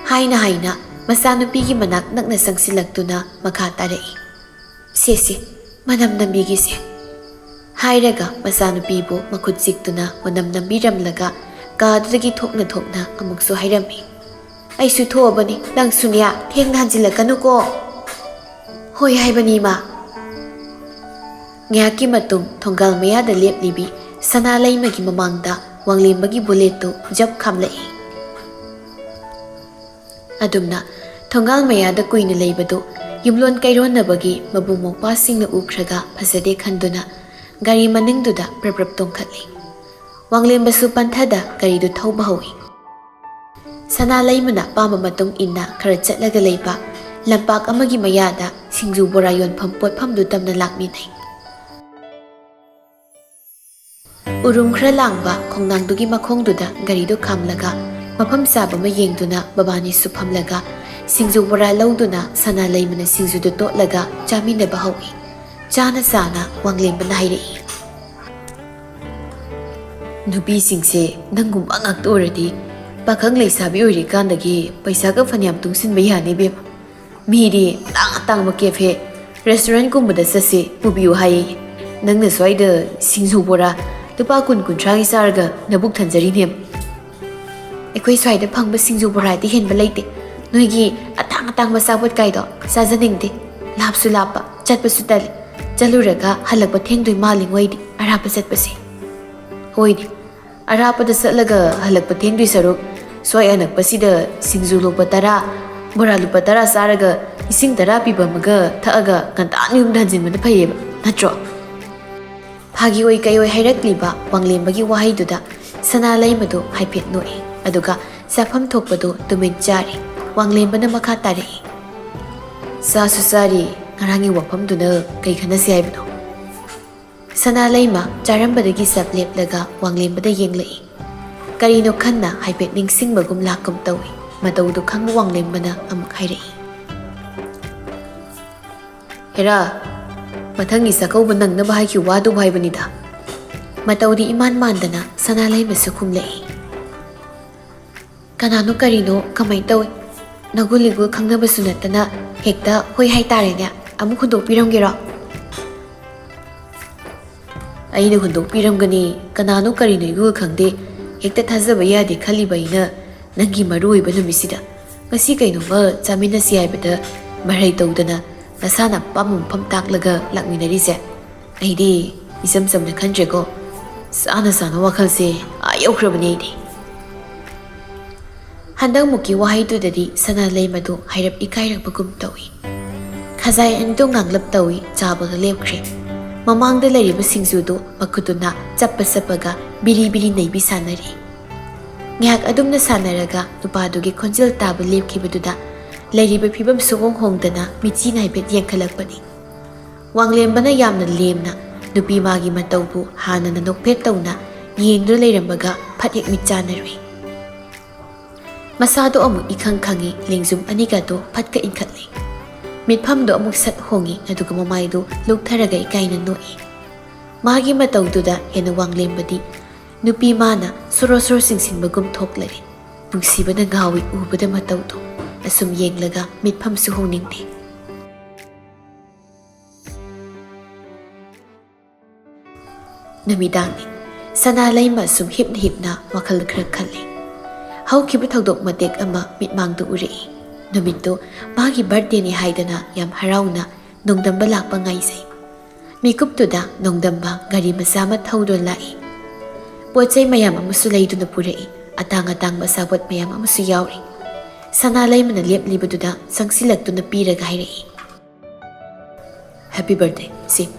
ꯍꯥꯏꯅ ꯍꯥꯏꯅ ꯃꯆꯥꯅꯨꯄꯤꯒꯤ ꯃꯅꯥꯛ ꯅꯛꯅ ꯆꯪꯁꯤꯜꯂꯛꯇꯨꯅ ꯃꯈꯥ ꯇꯥꯔꯛꯏ꯫ "ꯁꯦ ꯁꯦ, ꯃꯅꯝ ꯅꯝꯕꯤꯒꯦꯁꯦ"꯫ ꯍꯥꯏꯔꯒ ꯃꯆꯥꯅꯨꯄꯤꯕꯨ ꯃꯈꯨꯠ ꯆꯤꯛꯇꯨꯅ ꯃꯅꯝ ꯅꯝꯕꯤꯔꯝꯂꯒ ꯀꯥꯗꯨꯗꯒꯤ ꯊꯣꯛꯅ ꯊꯣꯛꯅ ꯑꯃꯨꯛꯁꯨ ꯍꯥꯏꯔꯝꯃꯤ꯫ "ꯑꯩꯁꯨ ꯊꯣꯛꯑꯕꯅꯤ, ꯅꯪꯁꯨꯅꯦ ꯊꯦꯡꯅ ꯍꯟꯖꯤꯜꯂꯛꯀꯅꯨꯀꯣ"꯫ "ꯍꯣꯏ ꯍꯥꯏꯕꯅꯤ, ꯏꯃꯥ"꯫ ꯉꯥꯏꯍꯥꯛꯀꯤ ꯃꯇꯨꯡ ꯊꯣꯡꯒꯥꯜ ꯃꯌꯥꯗ ꯂꯦꯞꯂꯤꯕꯤ ꯁꯅꯥ ꯂꯩꯃꯒꯤ ꯃꯃꯥꯡꯗ ꯋꯥꯡꯂꯦꯝꯕꯒꯤ ꯕꯨꯂꯦꯠꯇꯨ ꯖꯞ ꯈꯥꯝꯂꯛꯏ꯫ ꯑꯗꯨꯝꯅ ꯊꯣꯡꯒꯥꯜ ꯃꯌꯥꯗ ꯀꯨꯏꯅ ꯂꯩꯕꯗꯨ ꯌꯨꯝꯂꯣꯟ ꯀꯩꯔꯣꯟꯅꯕꯒꯤ ꯃꯕꯨꯡ ꯃꯧꯄ꯭ꯋꯥꯁꯤꯡꯅ ꯎꯈ꯭ꯔꯒ ꯐꯖꯗꯦ ꯈꯟꯗꯨꯅ ꯒꯥꯔꯤ ꯃꯅꯤꯡꯗꯨꯗ ꯄ꯭ꯔꯞ ꯄ꯭ꯔꯞ ꯇꯣꯡꯈꯠꯂꯤ꯫ ꯋꯥꯡꯂꯦꯝꯕꯁꯨ ꯄꯟꯊꯗ ꯒꯥꯔꯤꯗꯨ ꯊꯧꯕ ꯍꯧꯏ꯫ ꯁꯅꯥ ꯂꯩꯃꯅ ꯄꯥꯝꯕ ꯃꯇꯨꯡ ꯏꯟꯅ ꯈꯔ ꯆꯠꯂꯒ ꯂꯩꯕ ꯂꯝꯄꯥꯛ ꯑꯃꯒꯤ ꯃꯌꯥꯗ ꯁꯤꯡꯖꯨ ꯕꯣꯔꯥ ꯌꯣꯟꯐꯝ ꯄꯣꯠꯐꯝꯗꯨ ꯇꯝꯅ ꯂꯥꯛꯃꯤꯟꯅꯩ꯫ ꯎꯔꯨꯝ ꯈꯔ ꯂꯥꯡꯕ ꯈꯣꯡꯅꯥꯡꯗꯨꯒꯤ ꯃꯈꯣꯡꯗꯨꯗ ꯒꯥꯔꯤꯗꯨ ꯈꯥꯝꯂꯒ ꯃꯐꯝ ꯆꯥꯕ ꯑꯃ ꯌꯦꯡꯗꯨꯅ ꯃꯕꯥꯅꯤꯁꯨ ꯐꯝꯂꯒ ꯁꯤꯡꯖꯨ ꯕꯣꯔꯥ ꯂꯧꯗꯨꯅ ꯁꯅꯥ ꯂꯩꯃꯅ ꯁꯤꯡꯖꯨꯗꯨ ꯇꯣꯠꯂꯒ ꯆꯥꯃꯤꯟꯅꯕ ꯍꯧꯏ꯫ ꯆꯥꯅ ꯆꯥꯅ ꯋꯥꯡꯂꯦꯝꯕꯅ ꯍꯥꯏꯔꯛꯏ꯫ "ꯅꯨꯄꯤꯁꯤꯡꯁꯦ ꯅꯪꯒꯨꯝꯕ ꯉꯥꯛꯇ ꯑꯣꯏꯔꯗꯤ ꯄꯥꯈꯪ ꯂꯩꯁꯥꯕꯤ ꯑꯣꯏꯔꯤꯀꯥꯟꯗꯒꯤ ꯄꯩꯁꯥꯒ ꯐꯅꯌꯥꯝ ꯇꯨꯡꯁꯤꯟꯕ ꯌꯥꯅꯤ ꯏꯕꯦꯝꯃ꯫ ꯃꯤꯗꯤ ꯑꯇꯥꯡ ꯑꯇꯥꯡꯕ cafe, restaurantꯀꯨꯝꯕꯗ ꯆꯠꯁꯤ ꯄꯨꯕꯤꯌꯨ ꯍꯥꯏꯌꯦ꯫ ꯅꯪꯅ ꯁ꯭ꯋꯥꯏꯗ ꯁꯤꯡꯖꯨ ꯕꯣꯔꯥ ꯂꯨꯄꯥ ꯀꯨꯟ ꯀꯨꯟꯊ꯭ꯔꯥꯒꯤ ꯆꯥꯔꯒ ꯅꯕꯨꯛ ꯊꯟꯖꯔꯤꯅꯦ꯫ ꯑꯩꯈꯣꯏ ꯁ꯭ꯋꯥꯏꯗ ꯐꯪꯕ ꯁꯤꯡꯖꯨ ꯕꯣꯔꯥꯗꯤ ꯍꯦꯟꯕ ꯂꯩꯇꯦ꯫ ꯅꯣꯏꯒꯤ ꯑꯇꯥꯡ ꯑꯇꯥꯡꯕ ꯑꯆꯥꯄꯣꯠ ꯀꯥꯏꯗꯣ ꯆꯥꯖꯅꯤꯡꯗꯦ꯫ ꯂꯥꯞꯁꯨ ꯂꯥꯞꯄ, ꯆꯠꯄꯁꯨ ꯇꯜꯂꯤ꯫ ꯆꯠꯂꯨꯔꯒ ꯍꯜꯂꯛꯄ ꯊꯦꯡꯗꯣꯏ ꯃꯥꯜꯂꯤꯉꯣ ꯑꯩꯗꯤ ꯑꯔꯥꯞꯄ ꯆꯠꯄꯁꯦ꯫ ꯍꯣꯏꯅꯦ, ꯑꯔꯥꯞꯄꯗ ꯆꯠꯂꯒ ꯍꯜꯂꯛꯄ ꯊꯦꯡꯗꯣꯏ ꯁꯔꯨꯛ ꯁ꯭ꯋꯥꯏ ꯑꯅꯛꯄꯁꯤꯗ ꯁꯤꯡꯖꯨ ꯂꯨꯄꯥ ꯇꯔꯥ, ꯕꯣꯔꯥ ꯂꯨꯄꯥ ꯇꯔꯥ ꯆꯥꯔꯒ ꯏꯁꯤꯡ ꯇꯔꯥ ꯄꯤꯕ ꯑꯃꯒ ꯊꯛꯑꯒ ꯉꯟꯇꯥꯅ ꯌꯨꯝꯗ ꯍꯟꯖꯤꯟꯕꯅ ꯐꯩꯌꯦꯕ, ꯅꯠꯇ꯭ꯔꯣ?" ꯐꯥꯒꯤ ꯑꯣꯏ ꯀꯩ ꯑꯣꯏ ꯍꯥꯏꯔꯛꯂꯤꯕ ꯋꯥꯡꯂꯦꯝꯕꯒꯤ ꯋꯥꯍꯩꯗꯨꯗ ꯁꯅꯥ ꯂꯩꯃꯗꯨ ꯍꯥꯏꯐꯦꯠ ꯅꯣꯛꯏ, ꯑꯗꯨꯒ ꯆꯥꯐꯝ ꯊꯣꯛꯄꯗꯨ ꯇꯨꯃꯤꯟ ꯆꯥꯔꯤ꯫ ꯋꯥꯡꯂꯦꯝꯕꯅ ꯃꯈꯥ ꯇꯥꯔꯛꯏ, "ꯆꯥꯁꯨ ꯆꯥꯔꯤ, ꯉꯔꯥꯡꯒꯤ ꯋꯥꯐꯝꯗꯨꯅ ꯀꯩ ꯈꯟꯅꯁꯤ ꯍꯥꯏꯕꯅꯣ?" ꯁꯅꯥ ꯂꯩꯃ ꯆꯥꯔꯝꯕꯗꯒꯤ ꯆꯞ ꯂꯦꯞꯂꯒ ꯋꯥꯡꯂꯦꯝꯕꯗ ꯌꯦꯡꯂꯛꯏ꯫ ꯀꯔꯤꯅꯣ ꯈꯟꯅ ꯍꯥꯏꯐꯦꯠ ꯅꯤꯡꯁꯤꯡꯕꯒꯨꯝ ꯂꯥꯛꯀꯨꯝ ꯇꯧꯏ꯫ ꯃꯇꯧꯗꯨ ꯈꯪꯕ ꯋꯥꯡꯂꯦꯝꯕꯅ ꯑꯃꯨꯛ ꯍꯥꯏꯔꯛꯏ, "ꯍꯦꯔꯥ, ꯃꯊꯪꯒꯤ ꯆꯥꯛꯀꯧꯕ ꯅꯪꯅꯕ ꯍꯥꯏꯈꯤꯕ ꯋꯥꯗꯨꯕꯨ ꯍꯥꯏꯕꯅꯤꯗ꯫" ꯃꯇꯧꯗꯤ ꯏꯃꯥꯟ ꯃꯥꯟꯗꯅ ꯁꯅꯥ ꯂꯩꯃꯁꯨ ꯈꯨꯝꯂꯛꯏ꯫ "ꯀꯅꯥꯅꯣ ꯀꯔꯤꯅꯣ ꯀꯃꯥꯏ ꯇꯧꯏ? ꯅꯒꯨꯟ ꯏꯒꯨꯟ ꯈꯪꯅꯕꯁꯨ ꯅꯠꯇꯅ ꯍꯦꯛꯇ ꯍꯣꯏ ꯍꯥꯏꯇꯥꯔꯦꯅꯦ꯫ ꯑꯃꯨꯛ ꯍꯨꯟꯗꯣꯛꯄꯤꯔꯝꯒꯦꯔꯣ?" "ꯑꯩꯅ ꯍꯨꯟꯗꯣꯛꯄꯤꯔꯝꯒꯅꯤ꯫ ꯀꯅꯥꯅꯣ ꯀꯔꯤꯅꯣ ꯏꯒꯨꯟ ꯈꯪꯗꯦ꯫ ꯍꯦꯛꯇ ꯊꯥꯖꯕ ꯌꯥꯗꯦ ꯈꯜꯂꯤꯕ ꯑꯩꯅ ꯅꯪꯒꯤ ꯃꯔꯨ ꯑꯣꯏꯕ ꯅꯨꯃꯤꯠꯁꯤꯗ ꯉꯁꯤ ꯀꯩꯅꯣꯝꯃ ꯆꯥꯃꯤꯟꯅꯁꯤ ꯍꯥꯏꯕꯗ ꯃꯔꯩ ꯇꯧꯗꯅ ꯅꯁꯥꯅ ꯑꯄꯥꯝꯕ ꯃꯐꯝ ꯇꯥꯛꯂꯒ ꯂꯥꯛꯃꯤꯟꯅꯔꯤꯁꯦ꯫ ꯑꯩꯗꯤ ꯏꯆꯝ ꯆꯝꯅ ꯈꯟꯗ꯭ꯔꯦꯀꯣ꯫ ꯆꯥꯅ ꯆꯥꯅ ꯋꯥꯈꯜꯁꯦ ꯑꯥ ꯌꯧꯈ꯭ꯔꯕꯅꯦ ꯑꯩꯗꯤ꯫" ꯍꯟꯗꯛꯃꯨꯛꯀꯤ ꯋꯥꯍꯩꯗꯨꯗꯗꯤ ꯁꯅꯥ ꯂꯩꯃꯗꯨ ꯍꯥꯏꯔꯞ ꯏꯀꯥꯏꯔꯛꯄꯒꯨꯝ ꯇꯧꯏ꯫ ꯈꯖꯥꯏ ꯑꯅꯤꯗꯨ ꯉꯥꯡꯂꯞ ꯇꯧꯏ, ꯆꯥꯕꯒ ꯂꯦꯞꯈ꯭ꯔꯦ꯫ ꯃꯃꯥꯡꯗ ꯂꯩꯔꯤꯕ ꯁꯤꯡꯖꯨꯗꯨ ꯃꯈꯨꯠꯇꯨꯅ ꯆꯞꯄ ꯆꯞꯄꯒ ꯕꯤꯔꯤ ꯕꯤꯔꯤ ꯅꯩꯕꯤ ꯁꯥꯟꯅꯔꯤ꯫ ꯉꯥꯏꯍꯥꯛ ꯑꯗꯨꯝꯅ ꯁꯥꯟꯅꯔꯒ ꯅꯨꯄꯥꯗꯨꯒꯤ ꯈꯣꯟꯖꯦꯜ ꯇꯥꯕ ꯂꯦꯞꯈꯤꯕꯗꯨꯗ ꯂꯩꯔꯤꯕ ꯐꯤꯕꯝ ꯁꯨꯍꯣꯡ ꯍꯣꯡꯗꯅ ꯃꯤꯆꯤꯅ ꯍꯥꯏꯐꯦꯠ ꯌꯦꯡꯈꯠꯂꯛꯄꯅꯤ꯫ ꯋꯥꯡꯂꯦꯝꯕꯅ ꯌꯥꯝꯅ ꯂꯦꯝꯅ ꯅꯨꯄꯤ ꯃꯥꯒꯤ ꯃꯇꯧꯕꯨ ꯍꯥꯟꯅꯅ ꯅꯣꯛꯐꯦꯠ ꯇꯧꯅ ꯌꯦꯡꯗꯨꯅ ꯂꯩꯔꯝꯕꯒ ꯐꯠ ꯍꯦꯛ ꯃꯤꯠ ꯆꯥꯟꯅꯔꯨꯏ꯫ ꯃꯁꯥꯗꯣ ꯑꯃꯨꯛ ꯏꯈꯪ ꯈꯪꯉꯤ, ꯂꯦꯡꯖꯨꯝ ꯑꯅꯤꯒꯗꯣ ꯐꯠꯀ ꯏꯟꯈꯠꯂꯤ꯫ ꯃꯤꯠꯐꯝꯗꯣ ꯑꯃꯨꯛ ꯁꯠ ꯍꯣꯡꯉꯤ, ꯑꯗꯨꯒ ꯃꯃꯥꯏꯗꯣ ꯂꯨꯛꯊꯔꯒ ꯏꯀꯥꯏꯅ ꯅꯣꯛꯏ꯫ ꯃꯥꯒꯤ ꯃꯇꯧꯗꯨꯗ ꯍꯦꯟꯅ ꯋꯥꯡꯂꯦꯝꯕꯗꯤ ꯅꯨꯄꯤ ꯃꯥꯅ ꯁꯣꯔꯣ ꯁꯣꯔꯣ ꯆꯤꯡꯁꯤꯟꯕꯒꯨꯝ ꯊꯣꯛꯂꯔꯦ꯫ ꯅꯨꯡꯁꯤꯕꯅ ꯉꯥꯎꯏ ꯎꯕꯗ ꯃꯇꯧꯗꯣ꯫ ꯑꯁꯨꯝ ꯌꯦꯡꯂꯒ ꯃꯤꯠꯐꯝꯁꯨ ꯍꯣꯡꯅꯤꯡꯗꯦ꯫ ꯅꯨꯃꯤꯗꯥꯡꯅꯤ꯫ ꯁꯅꯥ ꯂꯩꯃ ꯁꯨꯝ ꯍꯤꯞꯅ ꯍꯤꯞꯅ ꯋꯥꯈꯜ ꯈꯔ ꯈꯜꯂꯤ꯫ ꯍꯧꯈꯤꯕ ꯊꯧꯗꯣꯛ ꯃꯇꯦꯛ ꯑꯃ ꯃꯤꯠꯃꯥꯡꯗ ꯎꯔꯛꯏ꯫ ꯅꯨꯃꯤꯠꯇꯨ ꯃꯥꯒꯤ ꯕꯥꯔꯊꯗꯦꯅꯤ ꯍꯥꯏꯗꯅ ꯌꯥꯝ ꯍꯔꯥꯎꯅ ꯅꯣꯡꯗꯝꯕ ꯂꯥꯛꯄ ꯉꯥꯏꯖꯩ꯫ ꯃꯤꯀꯨꯞꯇꯨꯗ ꯅꯣꯡꯗꯝꯕ ꯒꯥꯔꯤ ꯃꯆꯥ ꯑꯃ ꯊꯧꯗꯨꯅ ꯂꯥꯛꯏ꯫ ꯄꯣꯠ ꯆꯩ ꯃꯌꯥꯝ ꯑꯃꯁꯨ ꯂꯩꯗꯨꯅ ꯄꯨꯔꯛꯏ꯫ ꯑꯇꯥꯡ ꯑꯇꯥꯡꯕ ꯑꯆꯥꯄꯣꯠ ꯃꯌꯥꯝ ꯑꯃꯁꯨ ꯌꯥꯎꯔꯤ꯫ ꯁꯅꯥ ꯂꯩꯃꯅ ꯂꯦꯞꯂꯤꯕꯗꯨꯗ ꯆꯪꯁꯤꯜꯂꯛꯇꯨꯅ ꯄꯤꯔꯒ ꯍꯥꯏꯔꯛꯏ, "Happy birthday, ꯁꯤ,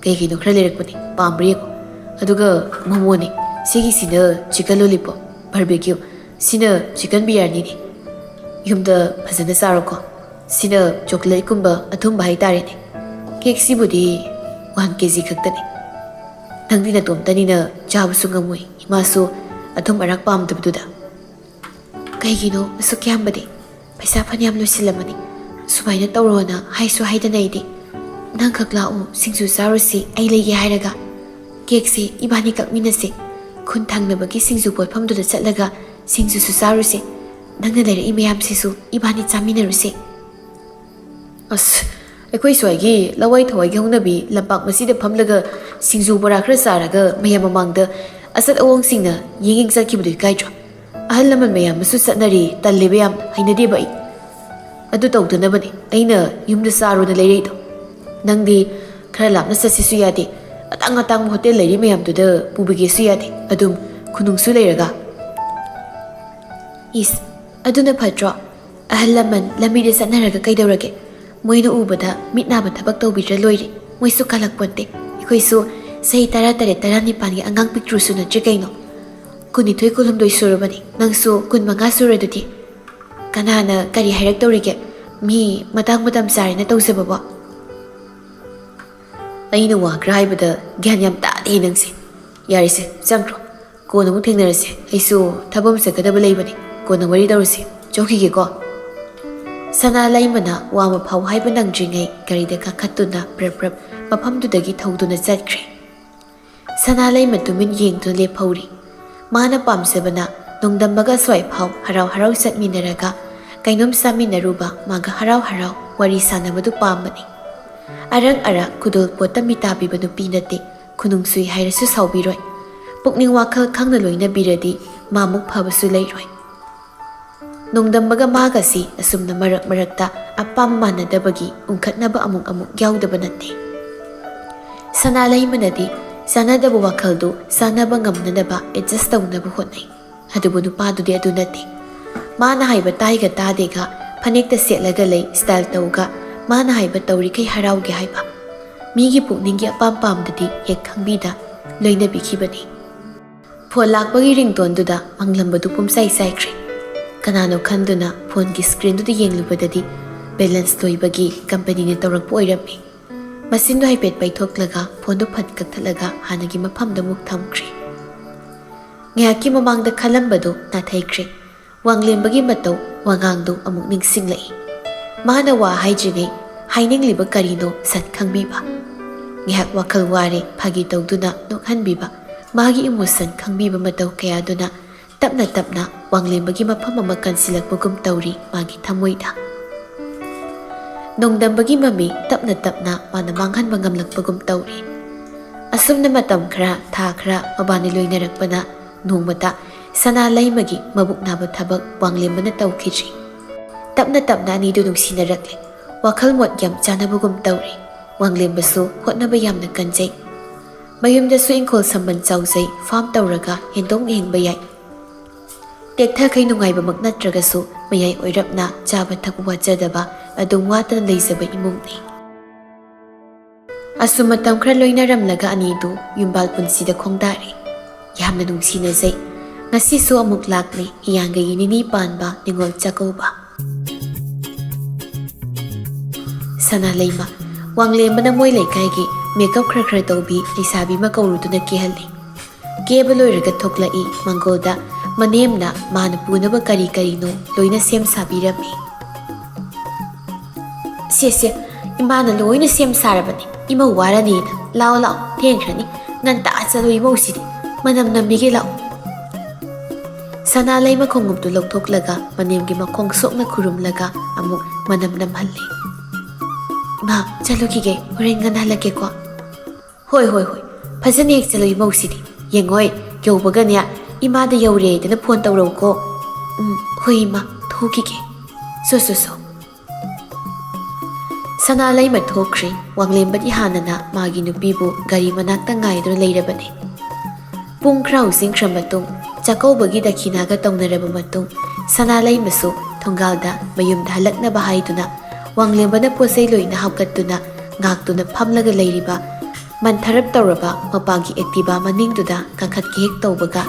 ꯀꯩ ꯀꯩꯅꯣ ꯈꯔ ꯂꯩꯔꯛꯄꯅꯦ, ꯄꯥꯝꯕ꯭ꯔꯥ ꯌꯦꯡꯉꯣ꯫ ꯑꯗꯨꯒ ꯃꯣꯃꯣꯅꯦ, ꯁꯤꯒꯤꯁꯤꯅ chicken lollipop, barbecue, ꯁꯤꯅ chicken biriyaniꯅꯦ꯫ ꯌꯨꯝꯗ ꯐꯖꯅ ꯆꯥꯔꯣꯀꯣ꯫ ꯁꯤꯅ chocolateꯀꯨꯝꯕ ꯑꯊꯨꯝꯕ ꯍꯥꯏꯇꯥꯔꯦꯅꯦ꯫ Cakeꯁꯤꯕꯨꯗꯤ one K G ꯈꯛꯇꯅꯦ꯫ ꯅꯪꯗꯤ ꯅꯇꯣꯝꯇꯅꯤꯅ ꯆꯥꯕꯁꯨ ꯉꯝꯃꯣꯏ, ꯏꯃꯥꯁꯨ ꯑꯊꯨꯝ ꯑꯔꯥꯛ ꯄꯥꯝꯗꯕꯗꯨꯗ꯫ ꯀꯩꯒꯤꯅꯣ ꯑꯁꯨꯛ ꯌꯥꯝꯕꯗꯤ? ꯄꯩꯁꯥ ꯐꯅꯌꯥꯝ ꯂꯣꯏꯁꯤꯜꯂꯝꯃꯅꯤ꯫ ꯁꯨꯃꯥꯏꯅ ꯇꯧꯔꯣꯅ ꯍꯥꯏꯁꯨ ꯍꯥꯏꯗꯅ ꯑꯩꯗꯤ꯫ ꯅꯪꯈꯛ ꯂꯥꯛꯎ, ꯁꯤꯡꯖꯨ ꯆꯥꯔꯨꯁꯤ, ꯑꯩ ꯂꯩꯒꯦ ꯍꯥꯏꯔꯒ꯫ Cakeꯁꯦ ꯏꯕꯥꯅꯤ ꯀꯛꯃꯤꯟꯅꯁꯦ꯫ ꯈꯨꯟ ꯊꯪꯅꯕꯒꯤ ꯁꯤꯡꯖꯨ ꯄꯣꯠꯐꯝꯗꯨꯗ ꯆꯠꯂꯒ ꯁꯤꯡꯖꯨꯁꯨ ꯆꯥꯔꯨꯁꯦ꯫ ꯅꯪꯅ ꯂꯩꯔꯛꯏ ꯃꯌꯥꯝꯁꯤꯁꯨ ꯏꯕꯥꯅꯤ ꯆꯥꯃꯤꯟꯅꯔꯨꯁꯦ꯫ ꯑꯁ, ꯑꯩꯈꯣꯏ ꯁ꯭ꯋꯥꯏꯒꯤ ꯂꯋꯥꯏ ꯊꯋꯥꯏꯒꯤ ꯍꯧꯅꯕꯤ ꯂꯝꯄꯥꯛ ꯃꯆꯤꯗ ꯐꯝꯂꯒ ꯁꯤꯡꯖꯨ ꯕꯣꯔꯥ ꯈꯔ ꯆꯥꯔꯒ ꯃꯌꯥꯝ ꯃꯃꯥꯡꯗ ꯑꯆꯠ ꯑꯋꯣꯡꯁꯤꯡꯅ ꯌꯦꯡ ꯌꯦꯡ ꯆꯠꯈꯤꯕꯗꯨ ꯏꯀꯥꯏꯗ꯭ꯔꯣ? ꯑꯍꯜ ꯂꯃꯟ ꯃꯌꯥꯝ ꯑꯃꯁꯨ ꯆꯠꯅꯔꯤ, ꯇꯜꯂꯦꯕ ꯌꯥꯝꯅ, ꯍꯩꯅꯗꯦꯕ ꯑꯩ꯫ ꯑꯗꯨ ꯇꯧꯗꯅꯕꯅꯦ ꯑꯩꯅ ꯌꯨꯝꯗ ꯆꯥꯔꯣꯅ ꯂꯩꯔꯛꯏꯗꯣ꯫ ꯅꯪꯗꯤ ꯈꯔ ꯂꯥꯞꯅ ꯆꯠꯁꯤꯁꯨ ꯌꯥꯗꯦ, ꯑꯇꯥꯡ ꯑꯇꯥꯡꯕ ꯍꯣꯇꯦꯜ ꯂꯩꯔꯤ ꯃꯌꯥꯝꯗꯨꯗ ꯄꯨꯕꯤꯒꯦꯁꯨ ꯌꯥꯗꯦ, ꯑꯗꯨꯝ ꯈꯨꯅꯨꯡꯁꯨ ꯂꯩꯔꯒ꯫ ꯏꯁ, ꯑꯗꯨꯅ ꯐꯠꯇ꯭ꯔꯣ? ꯑꯍꯜ ꯂꯃꯟ ꯂꯝꯕꯤꯗ ꯆꯠꯅꯔꯒ ꯀꯩꯗꯧꯔꯒꯦ? ꯃꯣꯏꯅ ꯎꯕꯗ ꯃꯤꯠ ꯅꯥꯕ ꯊꯕꯛ ꯇꯧꯕꯤꯗ꯭ꯔ ꯂꯣꯏꯔꯦ꯫ ꯃꯣꯏꯁꯨ ꯀꯜꯂꯛꯄꯣꯟꯇꯦ꯫ ꯑꯩꯈꯣꯏꯁꯨ ꯆꯍꯤ ꯇꯔꯥ ꯇꯔꯦꯠ, ꯇꯔꯥꯅꯤꯄꯥꯟꯒꯤ ꯑꯉꯥꯡ ꯄꯤꯛꯇ꯭ꯔꯨꯁꯨ ꯅꯠꯇ꯭ꯔꯦ ꯀꯩꯅꯣ꯫ ꯀꯨꯟꯅꯤꯊꯣꯏ, ꯀꯨꯟꯍꯨꯝꯗꯣꯏ ꯁꯨꯔꯕꯅꯤ꯫ ꯅꯪꯁꯨ ꯀꯨꯟꯃꯉꯥ ꯁꯨꯔꯗꯨꯗꯤ꯫ ꯀꯅꯥꯅ ꯀꯔꯤ ꯍꯥꯏꯔꯛꯇꯧꯔꯤꯒꯦ? ꯃꯤ ꯃꯇꯥꯡ ꯃꯇꯝ ꯆꯥꯔꯦꯅ ꯇꯧꯖꯕꯕꯣ꯫ ꯑꯩꯅ ꯋꯥ ꯈꯔ ꯍꯥꯏꯕꯗ ꯒ꯭ꯌꯥꯟ ꯌꯥꯝ ꯇꯥꯗꯦ ꯅꯪꯁꯦ꯫ ꯌꯥꯔꯦꯁꯦ, ꯆꯪꯈ꯭ꯔꯣ꯫ ꯀꯣꯟꯅ ꯑꯃꯨꯛ ꯊꯦꯡꯅꯔꯁꯦ꯫ ꯑꯩꯁꯨ ꯊꯕꯛ ꯑꯃ ꯆꯠꯀꯗꯕ ꯂꯩꯕꯅꯤ꯫ ꯀꯣꯟꯅ ꯋꯥꯔꯤ ꯇꯧꯔꯁꯤ꯫ ꯆꯧꯈꯤꯒꯦꯀꯣ꯫ ꯁꯅꯥ ꯂꯩꯃꯅ ꯋꯥꯃꯐꯥꯎ ꯍꯥꯏꯕ ꯅꯪꯗ꯭ꯔꯤꯉꯩ ꯒꯥꯔꯤꯗ ꯀꯥꯈꯠꯇꯨꯅ ꯄ꯭ꯔꯞ ꯄ꯭ꯔꯞ ꯃꯐꯝꯗꯨꯗꯒꯤ ꯊꯧꯗꯨꯅ ꯆꯠꯈ꯭ꯔꯦ꯫ ꯁꯅꯥ ꯂꯩꯃ ꯇꯨꯃꯤꯟ ꯌꯦꯡꯗꯨꯅ ꯂꯦꯞꯍꯧꯔꯤ꯫ ꯃꯥꯅ ꯄꯥꯝꯖꯕꯅ ꯅꯣꯡꯗꯝꯕꯒ ꯁ꯭ꯋꯥꯏꯐꯥꯎ ꯍꯔꯥꯎ ꯍꯔꯥꯎ ꯆꯠꯃꯤꯟꯅꯔꯒ ꯀꯩꯅꯣꯝ ꯆꯥꯃꯤꯟꯅꯔꯨꯕ, ꯃꯥꯒ ꯍꯔꯥꯎ ꯍꯔꯥꯎ ꯋꯥꯔꯤ ꯁꯥꯟꯅꯕꯗꯨ ꯄꯥꯝꯕꯅꯤ꯫ ꯑꯔꯪ ꯑꯔꯥꯛ ꯈꯨꯗꯣꯜ ꯄꯣꯠꯇ ꯃꯤꯇꯥꯕꯤꯕ ꯅꯨꯄꯤ ꯅꯠꯇꯦ꯫ ꯈꯨꯅꯨꯡꯁꯨꯏ ꯍꯥꯏꯔꯁꯨ ꯁꯥꯎꯕꯤꯔꯣꯏ꯫ ꯄꯨꯛꯅꯤꯡ ꯋꯥꯈꯜ ꯈꯪꯅ ꯂꯣꯏꯅꯕꯤꯔꯗꯤ ꯃꯥꯃꯨꯛ ꯐꯕꯁꯨ ꯂꯩꯔꯣꯏ꯫ ꯅꯣꯡꯗꯝꯕꯒ ꯃꯥꯒꯁꯤ ꯑꯁꯨꯝꯅ ꯃꯔꯛ ꯃꯔꯛꯇ ꯑꯄꯥꯝ ꯃꯥꯟꯅꯗꯕꯒꯤ ꯎꯪꯈꯠꯅꯕ ꯑꯃꯨꯛ ꯑꯃꯨꯛ ꯌꯥꯎꯗꯕ ꯅꯠꯇꯦ꯫ ꯁꯅꯥ ꯂꯩꯃꯅꯗꯤ ꯆꯥꯟꯅꯗꯕ ꯋꯥꯈꯜꯗꯨ ꯆꯥꯟꯅꯕ ꯉꯝꯅꯅꯕ adjust ꯇꯧꯅꯕ ꯍꯣꯠꯅꯩ꯫ ꯑꯗꯨꯕꯨ ꯅꯨꯄꯥꯗꯨꯗꯤ ꯑꯗꯨ ꯅꯠꯇꯦ꯫ ꯃꯥꯅ ꯍꯥꯏꯕ ꯇꯥꯏꯒ ꯇꯥꯗꯦꯒ, ꯐꯅꯦꯛꯇ ꯁꯦꯠꯂꯒ ꯂꯩ, style ꯇꯧꯒ, ꯃꯥꯅ ꯍꯥꯏꯕ ꯇꯧꯔꯤꯈꯩ ꯍꯔꯥꯎꯒꯦ ꯍꯥꯏꯕ꯫ ꯃꯤꯒꯤ ꯄꯨꯛꯅꯤꯡꯒꯤ ꯑꯄꯥꯝ ꯄꯥꯝꯗꯗꯤ ꯍꯦꯛ ꯈꯪꯕꯤꯗ ꯂꯣꯏꯅꯕꯤꯈꯤꯕꯅꯤ꯫ ꯐꯣꯟ ꯂꯥꯛꯄꯒꯤ ꯔꯤꯡꯇꯣꯟꯗꯨꯗ ꯃꯪꯂꯝꯕꯗꯨ ꯄꯨꯝꯁꯥꯏ ꯁꯥꯏꯈ꯭ꯔꯦ꯫ ꯀꯅꯥꯅꯣ ꯈꯟꯗꯨꯅ ꯐꯣꯟꯒꯤ ꯁ꯭ꯀ꯭ꯔꯤꯟꯗꯨꯗ ꯌꯦꯡꯂꯨꯕꯗꯗꯤ ꯕꯦꯂꯦꯟꯁ ꯂꯣꯏꯕꯒꯤ ꯀꯝꯄꯅꯤꯅ ꯇꯧꯔꯛꯄ ꯑꯣꯏꯔꯝꯃꯤ꯫ ꯃꯁꯤꯟꯗꯣ ꯍꯥꯏꯐꯦꯠ ꯄꯩꯊꯣꯛꯂꯒ ꯐꯣꯟꯗꯨ ꯐꯠ ꯀꯛꯊꯠꯂꯒ ꯍꯥꯟꯅꯒꯤ ꯃꯐꯝꯗ ꯑꯃꯨꯛ ꯊꯝꯈ꯭ꯔꯦ꯫ ꯉꯥꯏꯍꯥꯛꯀꯤ ꯃꯃꯥꯡꯗ ꯈꯜꯂꯝꯕꯗꯨ ꯅꯥꯊꯩꯈ꯭ꯔꯦ꯫ ꯋꯥꯡꯂꯦꯝꯕꯒꯤ ꯃꯇꯧ ꯋꯥꯉꯥꯡꯗꯨ ꯑꯃꯨꯛ ꯅꯤꯡꯁꯤꯡꯂꯛꯏ꯫ ꯃꯥꯅ ꯋꯥ ꯍꯥꯏꯗ꯭ꯔꯤꯉꯩ ꯍꯥꯏꯅꯤꯡꯂꯤꯕ ꯀꯔꯤꯅꯣ ꯁꯠ ꯈꯪꯕꯤꯕ꯫ ꯉꯥꯏꯍꯥꯛ ꯋꯥꯈꯜ ꯋꯥꯔꯦ ꯐꯥꯒꯤ ꯇꯧꯗꯨꯅ ꯅꯣꯛꯍꯟꯕꯤꯕ꯫ ꯃꯥꯒꯤ ꯏꯃꯣꯁꯟ ꯈꯪꯕꯤꯕ ꯃꯇꯧ ꯀꯌꯥꯗꯨꯅ ꯇꯞꯅ ꯇꯞꯅ ꯋꯥꯡꯂꯦꯝꯕꯒꯤ ꯃꯐꯝ ꯑꯃ ꯀꯟꯁꯤꯜꯂꯛꯄꯒꯨꯝ ꯇꯧꯔꯤ ꯃꯥꯒꯤ ꯊꯃꯣꯏꯗ꯫ ꯅꯣꯡꯗꯝꯕꯒꯤ ꯃꯃꯤ ꯇꯞꯅ ꯇꯞꯅ ꯃꯥꯅ ꯃꯥꯡꯍꯟꯕ ꯉꯝꯂꯛꯄꯒꯨꯝ ꯇꯧꯔꯤ꯫ ꯑꯁꯨꯝꯅ ꯃꯇꯝ ꯈꯔ, ꯊꯥ ꯈꯔ ꯃꯕꯥꯅꯤ ꯂꯣꯏꯅꯔꯛꯄꯅ ꯅꯣꯡꯃꯇ ꯁꯅꯥ ꯂꯩꯃꯒꯤ ꯃꯕꯨꯛ ꯅꯥꯕ ꯊꯕꯛ ꯋꯥꯡꯂꯦꯝꯕꯅ ꯇꯧꯈꯤꯗ꯭ꯔꯤ꯫ ꯇꯞꯅ ꯇꯞꯅ ꯑꯅꯤꯗꯨ ꯅꯨꯡꯁꯤꯅꯔꯛꯂꯦ꯫ ꯋꯥꯈꯜ ꯃꯣꯠ ꯌꯥꯝ ꯆꯥꯟꯅꯕꯒꯨꯝ ꯇꯧꯔꯤ꯫ ꯋꯥꯡꯂꯦꯝꯕꯁꯨ ꯍꯣꯠꯅꯕ ꯌꯥꯝꯅ ꯀꯟꯖꯩ꯫ ꯃꯌꯨꯝꯗꯁꯨ ꯏꯪꯈꯣꯜ ꯁꯝꯕꯜ ꯆꯥꯎꯖꯩ, ꯐꯥꯝ ꯇꯧꯔꯒ ꯍꯦꯟꯗꯣꯛꯅ ꯍꯤꯡꯕ ꯌꯥꯏ꯫ ꯇꯦꯛꯊꯈꯩ ꯅꯨꯡꯉꯥꯏꯕꯃꯛ ꯅꯠꯇ꯭ꯔꯒꯁꯨ ꯃꯌꯥꯏ ꯑꯣꯏꯔꯞꯅ ꯆꯥꯕ ꯊꯛꯄ ꯋꯥꯠꯆꯗꯕ, ꯑꯗꯨꯝ ꯋꯥꯠꯇꯅ ꯂꯩꯖꯕ ꯏꯃꯨꯡꯅꯤ꯫ ꯑꯁꯨꯝ ꯃꯇꯝ ꯈꯔ ꯂꯣꯏꯅꯔꯝꯂꯒ ꯑꯅꯤꯗꯨ ꯌꯨꯝꯕꯥꯜ ꯄꯨꯟꯁꯤꯗ ꯈꯣꯡꯗꯥꯔꯦ꯫ ꯌꯥꯝꯅ ꯅꯨꯡꯁꯤꯅꯖꯩ꯫ ꯉꯁꯤꯁꯨ ꯑꯃꯨꯛ ꯂꯥꯛꯂꯤ ꯍꯤꯌꯥꯡꯒꯩꯒꯤ ꯅꯤꯅꯤ ꯄꯥꯟꯕ ꯅꯤꯉꯣꯜ ꯆꯥꯛꯀꯧꯕ꯫ ꯁꯅꯥ ꯂꯩꯃ, ꯋꯥꯡꯂꯦꯝꯕꯅ ꯃꯣꯏ ꯂꯩꯀꯥꯏꯒꯤ ꯃꯦꯀꯞ ꯈꯔ ꯈꯔ ꯇꯧꯕꯤ ꯂꯩꯁꯥꯕꯤ ꯑꯃ ꯀꯧꯔꯨꯗꯨꯅ ꯀꯦꯍꯜꯂꯤ꯫ ꯀꯦꯕ ꯂꯣꯏꯔꯒ ꯊꯣꯛꯂꯛꯏ ꯃꯪꯒꯣꯜꯗ ꯃꯅꯦꯝꯅ ꯃꯥꯅ ꯄꯨꯅꯕ ꯀꯔꯤ ꯀꯔꯤꯅꯣ ꯂꯣꯏꯅ ꯁꯦꯝ ꯁꯥꯕꯤꯔꯝꯃꯤ꯫ "ꯁꯦ, ꯁꯦ, ꯏꯃꯥꯅ ꯂꯣꯏꯅ ꯁꯦꯝ ꯁꯥꯔꯕꯅꯤ꯫ ꯏꯃꯧ ꯋꯥꯔꯅꯤꯅ꯫ ꯂꯥꯛꯑꯣ, ꯂꯥꯛꯑꯣ, ꯊꯦꯡꯈ꯭ꯔꯅꯤ꯫ ꯉꯟꯇꯥ ꯆꯠꯂꯨ ꯏꯃꯧꯁꯤꯗꯤ꯫ ꯃꯅꯝ ꯅꯝꯕꯤꯒꯦ ꯂꯥꯛꯑꯣ꯫" ꯁꯅꯥ ꯂꯩꯃ ꯈꯣꯡꯎꯞꯇꯨ ꯂꯧꯊꯣꯛꯂꯒ ꯃꯅꯦꯝꯒꯤ ꯃꯈꯣꯡ ꯁꯣꯛꯅ ꯈꯨꯔꯨꯝꯂꯒ ꯑꯃꯨꯛ ꯃꯅꯝ ꯅꯝꯍꯜꯂꯤ꯫ "ꯏꯃꯥ, ꯆꯠꯂꯨꯈꯤꯒꯦ, ꯍꯣꯔꯦꯟ ꯉꯟꯅ ꯍꯜꯂꯛꯀꯦꯀꯣ꯫" "ꯍꯣꯏ, ꯍꯣꯏ, ꯍꯣꯏ, ꯐꯖꯅ ꯍꯦꯛ ꯆꯠꯂꯨ ꯏꯃꯧꯁꯤꯗꯤ꯫ ꯌꯦꯡꯉꯣꯏ, ꯌꯧꯕꯒꯅꯦ, ꯏꯃꯥꯗ ꯌꯧꯔꯦꯗꯅ ꯐꯣꯟ ꯇꯧꯔꯛꯎꯀꯣ꯫" "ꯎꯝ, ꯍꯣꯏ ꯏꯃꯥ, ꯊꯣꯛꯈꯤꯒꯦ꯫ ꯁꯣ, ꯁꯣ, ꯁꯣ꯫" ꯁꯅꯥ ꯂꯩꯃ ꯊꯣꯛꯈ꯭ꯔꯦ꯫ ꯋꯥꯡꯂꯦꯝꯕꯗꯤ ꯍꯥꯟꯅꯅ ꯃꯥꯒꯤ ꯅꯨꯄꯤꯕꯨ ꯒꯥꯔꯤ ꯃꯅꯥꯛꯇ ꯉꯥꯏꯗꯨꯅ ꯂꯩꯔꯕꯅꯤ꯫ ꯄꯨꯡ ꯈꯔ ꯍꯧꯖꯤꯟꯈ꯭ꯔ ꯃꯇꯨꯡ, ꯆꯥꯛꯀꯧꯕꯒꯤ ꯗꯈꯤꯅꯥꯒ ꯇꯧꯅꯔꯕ ꯃꯇꯨꯡ, ꯁꯅꯥ ꯂꯩꯃꯁꯨ ꯊꯣꯡꯒꯥꯜꯗ ꯃꯌꯨꯝꯗ ꯍꯜꯂꯛꯅꯕ ꯍꯥꯏꯗꯨꯅ ꯋꯥꯡꯂꯦꯝꯕꯅ ꯄꯣꯠꯆꯩ ꯂꯣꯏꯅ ꯍꯥꯞꯀꯠꯇꯨꯅ ꯉꯥꯛꯇꯨꯅ ꯐꯝꯂꯒ ꯂꯩꯔꯤꯕ ꯃꯟꯊꯔꯞ ꯇꯧꯔꯕ ꯃꯄꯥꯒꯤ ꯑꯦꯛꯇꯤꯚꯥ ꯃꯅꯤꯡꯗꯨꯗ ꯀꯥꯈꯠꯀꯦ ꯍꯦꯛ ꯇꯧꯕꯒ,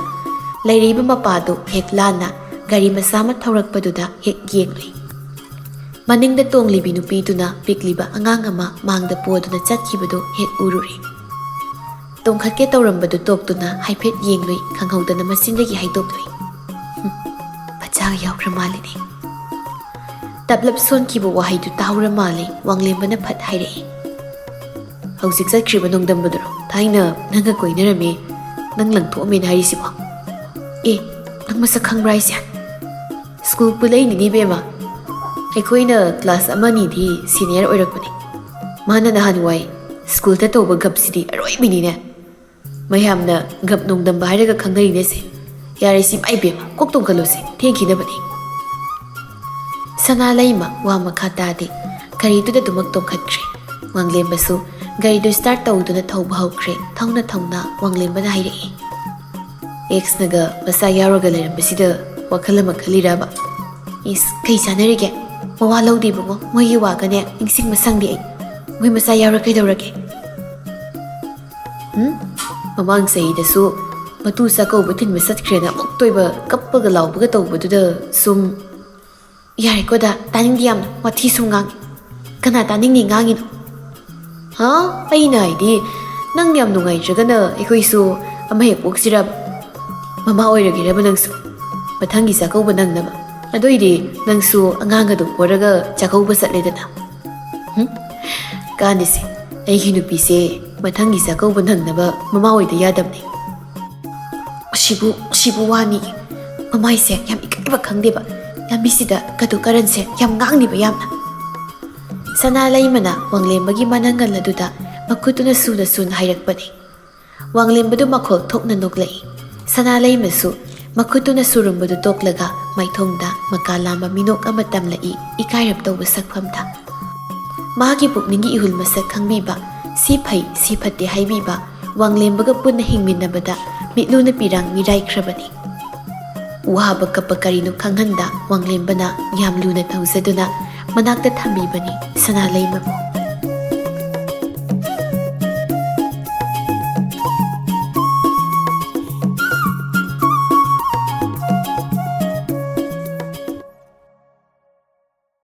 ꯂꯩꯔꯤꯕ ꯃꯄꯥꯗꯨ ꯍꯦꯛ ꯂꯥꯟꯅ ꯒꯥꯔꯤ ꯃꯆꯥ ꯑꯃ ꯊꯧꯔꯛꯄꯗꯨꯗ ꯍꯦꯛ ꯌꯦꯡꯂꯨꯏ꯫ ꯃꯅꯤꯡꯗ ꯇꯣꯡꯂꯤꯕꯤ ꯅꯨꯄꯤꯗꯨꯅ ꯄꯤꯛꯂꯤꯕ ꯑꯉꯥꯡ ꯑꯃ ꯃꯥꯡꯗ ꯄꯣꯗꯨꯅ ꯆꯠꯈꯤꯕꯗꯨ ꯍꯦꯛ ꯎꯔꯨꯔꯦ꯫ ꯇꯣꯡꯈꯠꯀꯦ ꯇꯧꯔꯝꯕꯗꯨ ꯇꯣꯛꯇꯨꯅ ꯍꯥꯏꯐꯦꯠ ꯌꯦꯡꯂꯨꯏ, ꯈꯪꯍꯧꯗꯅ ꯃꯆꯤꯟꯗꯒꯤ ꯍꯥꯏꯗꯣꯛꯂꯨꯏ꯫ "ꯍꯨꯝ, ꯃꯆꯥꯒ ꯌꯥꯎꯈ꯭ꯔ ꯃꯥꯜꯂꯤꯅꯦ꯫" ꯇꯞꯂꯞ ꯁꯣꯟꯈꯤꯕ ꯋꯥꯍꯩꯗꯨ ꯇꯥꯍꯧꯔ ꯃꯥꯜꯂꯦ, ꯋꯥꯡꯂꯦꯝꯕꯅ ꯐꯠ ꯍꯥꯏꯔꯛꯏ꯫ "ꯍꯧꯖꯤꯛ ꯆꯠꯈ꯭ꯔꯤꯕ ꯅꯣꯡꯗꯝꯕꯗꯨꯔꯣ? ꯊꯥꯏꯅ ꯅꯪꯒ ꯀꯣꯏꯅꯔꯝꯃꯤ, ꯅꯪ ꯂꯪꯊꯣꯛꯑꯝꯃꯦꯅ ꯍꯥꯏꯔꯤꯁꯤꯕꯣ?" "ꯑꯦ, ꯅꯪ ꯃꯁꯛ ꯈꯪꯕ꯭ꯔꯥ ꯍꯥꯏꯁꯦ?" "ꯁ꯭ꯀꯨꯜ ꯄꯨꯜꯂꯛꯏꯅꯤꯅꯦ ꯏꯕꯦꯝꯃ꯫ ꯑꯩꯈꯣꯏꯅ ꯀ꯭ꯂꯥꯁ ꯑꯃ ꯑꯅꯤꯗꯤ ꯁꯤꯅꯤꯌꯔ ꯑꯣꯏꯔꯛꯄꯅꯦ꯫ ꯃꯥꯅ ꯅꯍꯥꯟꯋꯥꯏ ꯁ꯭ꯀꯨꯜꯗ ꯇꯧꯕ ꯒꯞꯁꯤꯗꯤ ꯑꯔꯣꯏꯕꯤꯅꯤꯅꯦ꯫ ꯃꯌꯥꯝꯅ ꯒꯞ ꯅꯣꯡꯗꯝꯕ ꯍꯥꯏꯔꯒ ꯈꯪꯅꯔꯤꯅꯦꯁꯦ꯫ ꯌꯥꯔꯦ, ꯁꯤ ꯏꯃꯥ ꯏꯕꯦꯝꯃ, ꯀꯣꯛ ꯇꯣꯡꯈꯠꯂꯨꯁꯦ, ꯊꯦꯡꯈꯤꯅꯕꯅꯦ꯫" ꯁꯅꯥ ꯂꯩꯃ ꯋꯥ ꯃꯈꯥ ꯇꯥꯗꯦ꯫ ꯒꯥꯔꯤꯗꯨꯗ ꯑꯗꯨꯃꯛ ꯇꯣꯡꯈꯠꯈ꯭ꯔꯦ꯫ ꯋꯥꯡꯂꯦꯝꯕꯁꯨ ꯒꯥꯔꯤꯗꯨ ꯁ꯭ꯇꯥꯔꯠ ꯇꯧꯗꯨꯅ ꯊꯧꯕ ꯍꯧꯈ꯭ꯔꯦ꯫ ꯊꯧꯅ ꯊꯧꯅ ꯋꯥꯡꯂꯦꯝꯕꯅ ꯍꯥꯏꯔꯛꯏ, "ꯑꯦꯛꯁꯅꯒ ꯃꯆꯥ ꯌꯥꯎꯔꯒ ꯂꯩꯔꯝꯕꯁꯤꯗ ꯋꯥꯈꯜ ꯑꯃ ꯈꯜꯂꯤꯔꯕ?" "ꯏꯁ, ꯀꯩ ꯆꯥꯟꯅꯔꯤꯒꯦ? ꯃꯋꯥ ꯂꯧꯗꯦ ꯏꯕꯨꯡꯉꯣ, ꯃꯣꯏꯒꯤ ꯋꯥꯒꯅꯦ ꯅꯤꯡꯁꯤꯡꯕ ꯁꯪꯗꯦ ꯑꯩ꯫ ꯃꯣꯏ ꯃꯆꯥ ꯌꯥꯎꯔ ꯀꯩꯗꯧꯔꯒꯦ?" ꯎꯝ? ꯃꯃꯥꯡ ꯆꯍꯤꯗꯁꯨ ꯃꯇꯨ ꯆꯥꯛꯀꯧꯕ ꯊꯤꯟꯕ ꯆꯠꯈ꯭ꯔꯦꯅ ꯑꯃꯨꯛꯇꯣꯏꯕ ꯀꯞꯄꯒ ꯂꯥꯎꯕꯒ ꯇꯧꯕꯗꯨꯗ ꯁꯨꯝ꯫ "ꯌꯥꯔꯦꯀꯣꯗ, ꯇꯥꯅꯤꯡꯗꯦ ꯌꯥꯝꯅ, ꯋꯥꯊꯤ ꯁꯨꯝ ꯉꯥꯡꯉꯤ꯫ ꯀꯅꯥ ꯇꯥꯅꯤꯡꯅꯤ ꯉꯥꯡꯉꯤꯅꯣ?" "ꯍꯥ? ꯑꯩꯅ ꯍꯥꯏꯗꯤ, ꯅꯪ ꯌꯥꯝ ꯅꯨꯡꯉꯥꯏꯇ꯭ꯔꯒꯅ ꯑꯩꯈꯣꯏꯁꯨ ꯑꯃ ꯍꯦꯛ ꯄꯣꯛꯁꯤꯔꯕ? ꯃꯃꯥ ꯑꯣꯏꯔꯒꯦꯔꯕ ꯅꯪꯁꯨ? ꯃꯊꯪꯒꯤ ꯆꯥꯛꯀꯧꯕ ꯅꯪꯅꯕ꯫ ꯑꯗꯨꯏꯗꯤ ꯅꯪꯁꯨ ꯑꯉꯥꯡ ꯑꯗꯨ ꯄꯣꯔꯒ ꯆꯥꯛꯀꯧꯕ ꯆꯠꯂꯦꯗꯅ꯫" ꯍꯨꯝ? "ꯀꯥꯟꯗꯦꯁꯦ, ꯑꯩꯒꯤ ꯅꯨꯄꯤꯁꯦ ꯃꯊꯪꯒꯤ ꯆꯥꯛꯀꯧꯕ ꯅꯪꯅꯕ ꯃꯃꯥ ꯑꯣꯏꯗ ꯌꯥꯗꯕꯅꯦ꯫" "ꯑꯁꯤꯕꯨ, ꯑꯁꯤꯕꯨ ꯋꯥꯅꯤ꯫ ꯃꯃꯥꯏꯁꯦ ꯌꯥꯝ ꯏꯀꯥꯏꯕ ꯈꯪꯗꯦꯕ꯫ ꯂꯝꯕꯤꯁꯤꯗ ꯀꯗꯨ ꯀꯔꯟꯁꯦ ꯌꯥꯝ ꯉꯥꯡꯅꯤꯕ ꯌꯥꯝꯅ꯫" ꯁꯅꯥ ꯂꯩꯃꯅ ꯋꯥꯡꯂꯦꯝꯕꯒꯤ ꯃꯅꯪꯒꯜ ꯑꯗꯨꯗ ꯃꯈꯨꯠꯇꯨꯅ ꯁꯨꯅ ꯁꯨꯅ ꯍꯥꯏꯔꯛꯄꯅꯤ꯫ ꯋꯥꯡꯂꯦꯝꯕꯗꯨ ꯃꯈꯣꯜ ꯊꯣꯛꯅ ꯅꯣꯛꯂꯛꯏ꯫ ꯁꯅꯥ ꯂꯩꯃꯁꯨ ꯃꯈꯨꯠꯇꯨꯅ ꯁꯨꯔꯨꯝꯕꯗꯨ ꯇꯣꯛꯂꯒ ꯃꯥꯏꯊꯣꯡꯗ ꯃꯀꯥ ꯂꯥꯝꯕ ꯃꯤꯅꯣꯛ ꯑꯃ ꯇꯝꯂꯛꯏ, ꯏꯀꯥꯏꯔꯞ ꯇꯧꯕ ꯁꯛꯐꯝꯗ꯫ ꯃꯥꯒꯤ ꯄꯨꯛꯅꯤꯡꯒꯤ ꯏꯍꯨꯜ ꯃꯁꯛ ꯈꯪꯕꯤꯕ, ꯁꯤ ꯐꯩ, ꯁꯤ ꯐꯠꯇꯦ ꯍꯥꯏꯕꯤꯕ, ꯋꯥꯡꯂꯦꯝꯕꯒ ꯄꯨꯟꯅ ꯍꯤꯡꯃꯤꯟꯅꯕꯗ ꯃꯤꯠꯂꯨꯅ ꯄꯤꯔꯥꯡ ꯃꯤꯔꯥꯏꯈ꯭ꯔꯕꯅꯤ꯫ ꯋꯥꯕ ꯀꯞꯄ ꯀꯔꯤꯅꯣ ꯈꯪꯍꯟꯗ ꯋꯥꯡꯂꯦꯝꯕꯅ ꯌꯥꯝ ꯂꯨꯅ ꯇꯧꯖꯗꯨꯅ ꯃꯅꯥꯛꯇ ꯊꯝꯕꯤꯕꯅꯤ ꯁꯅꯥ ꯂꯩꯃꯕꯨ꯫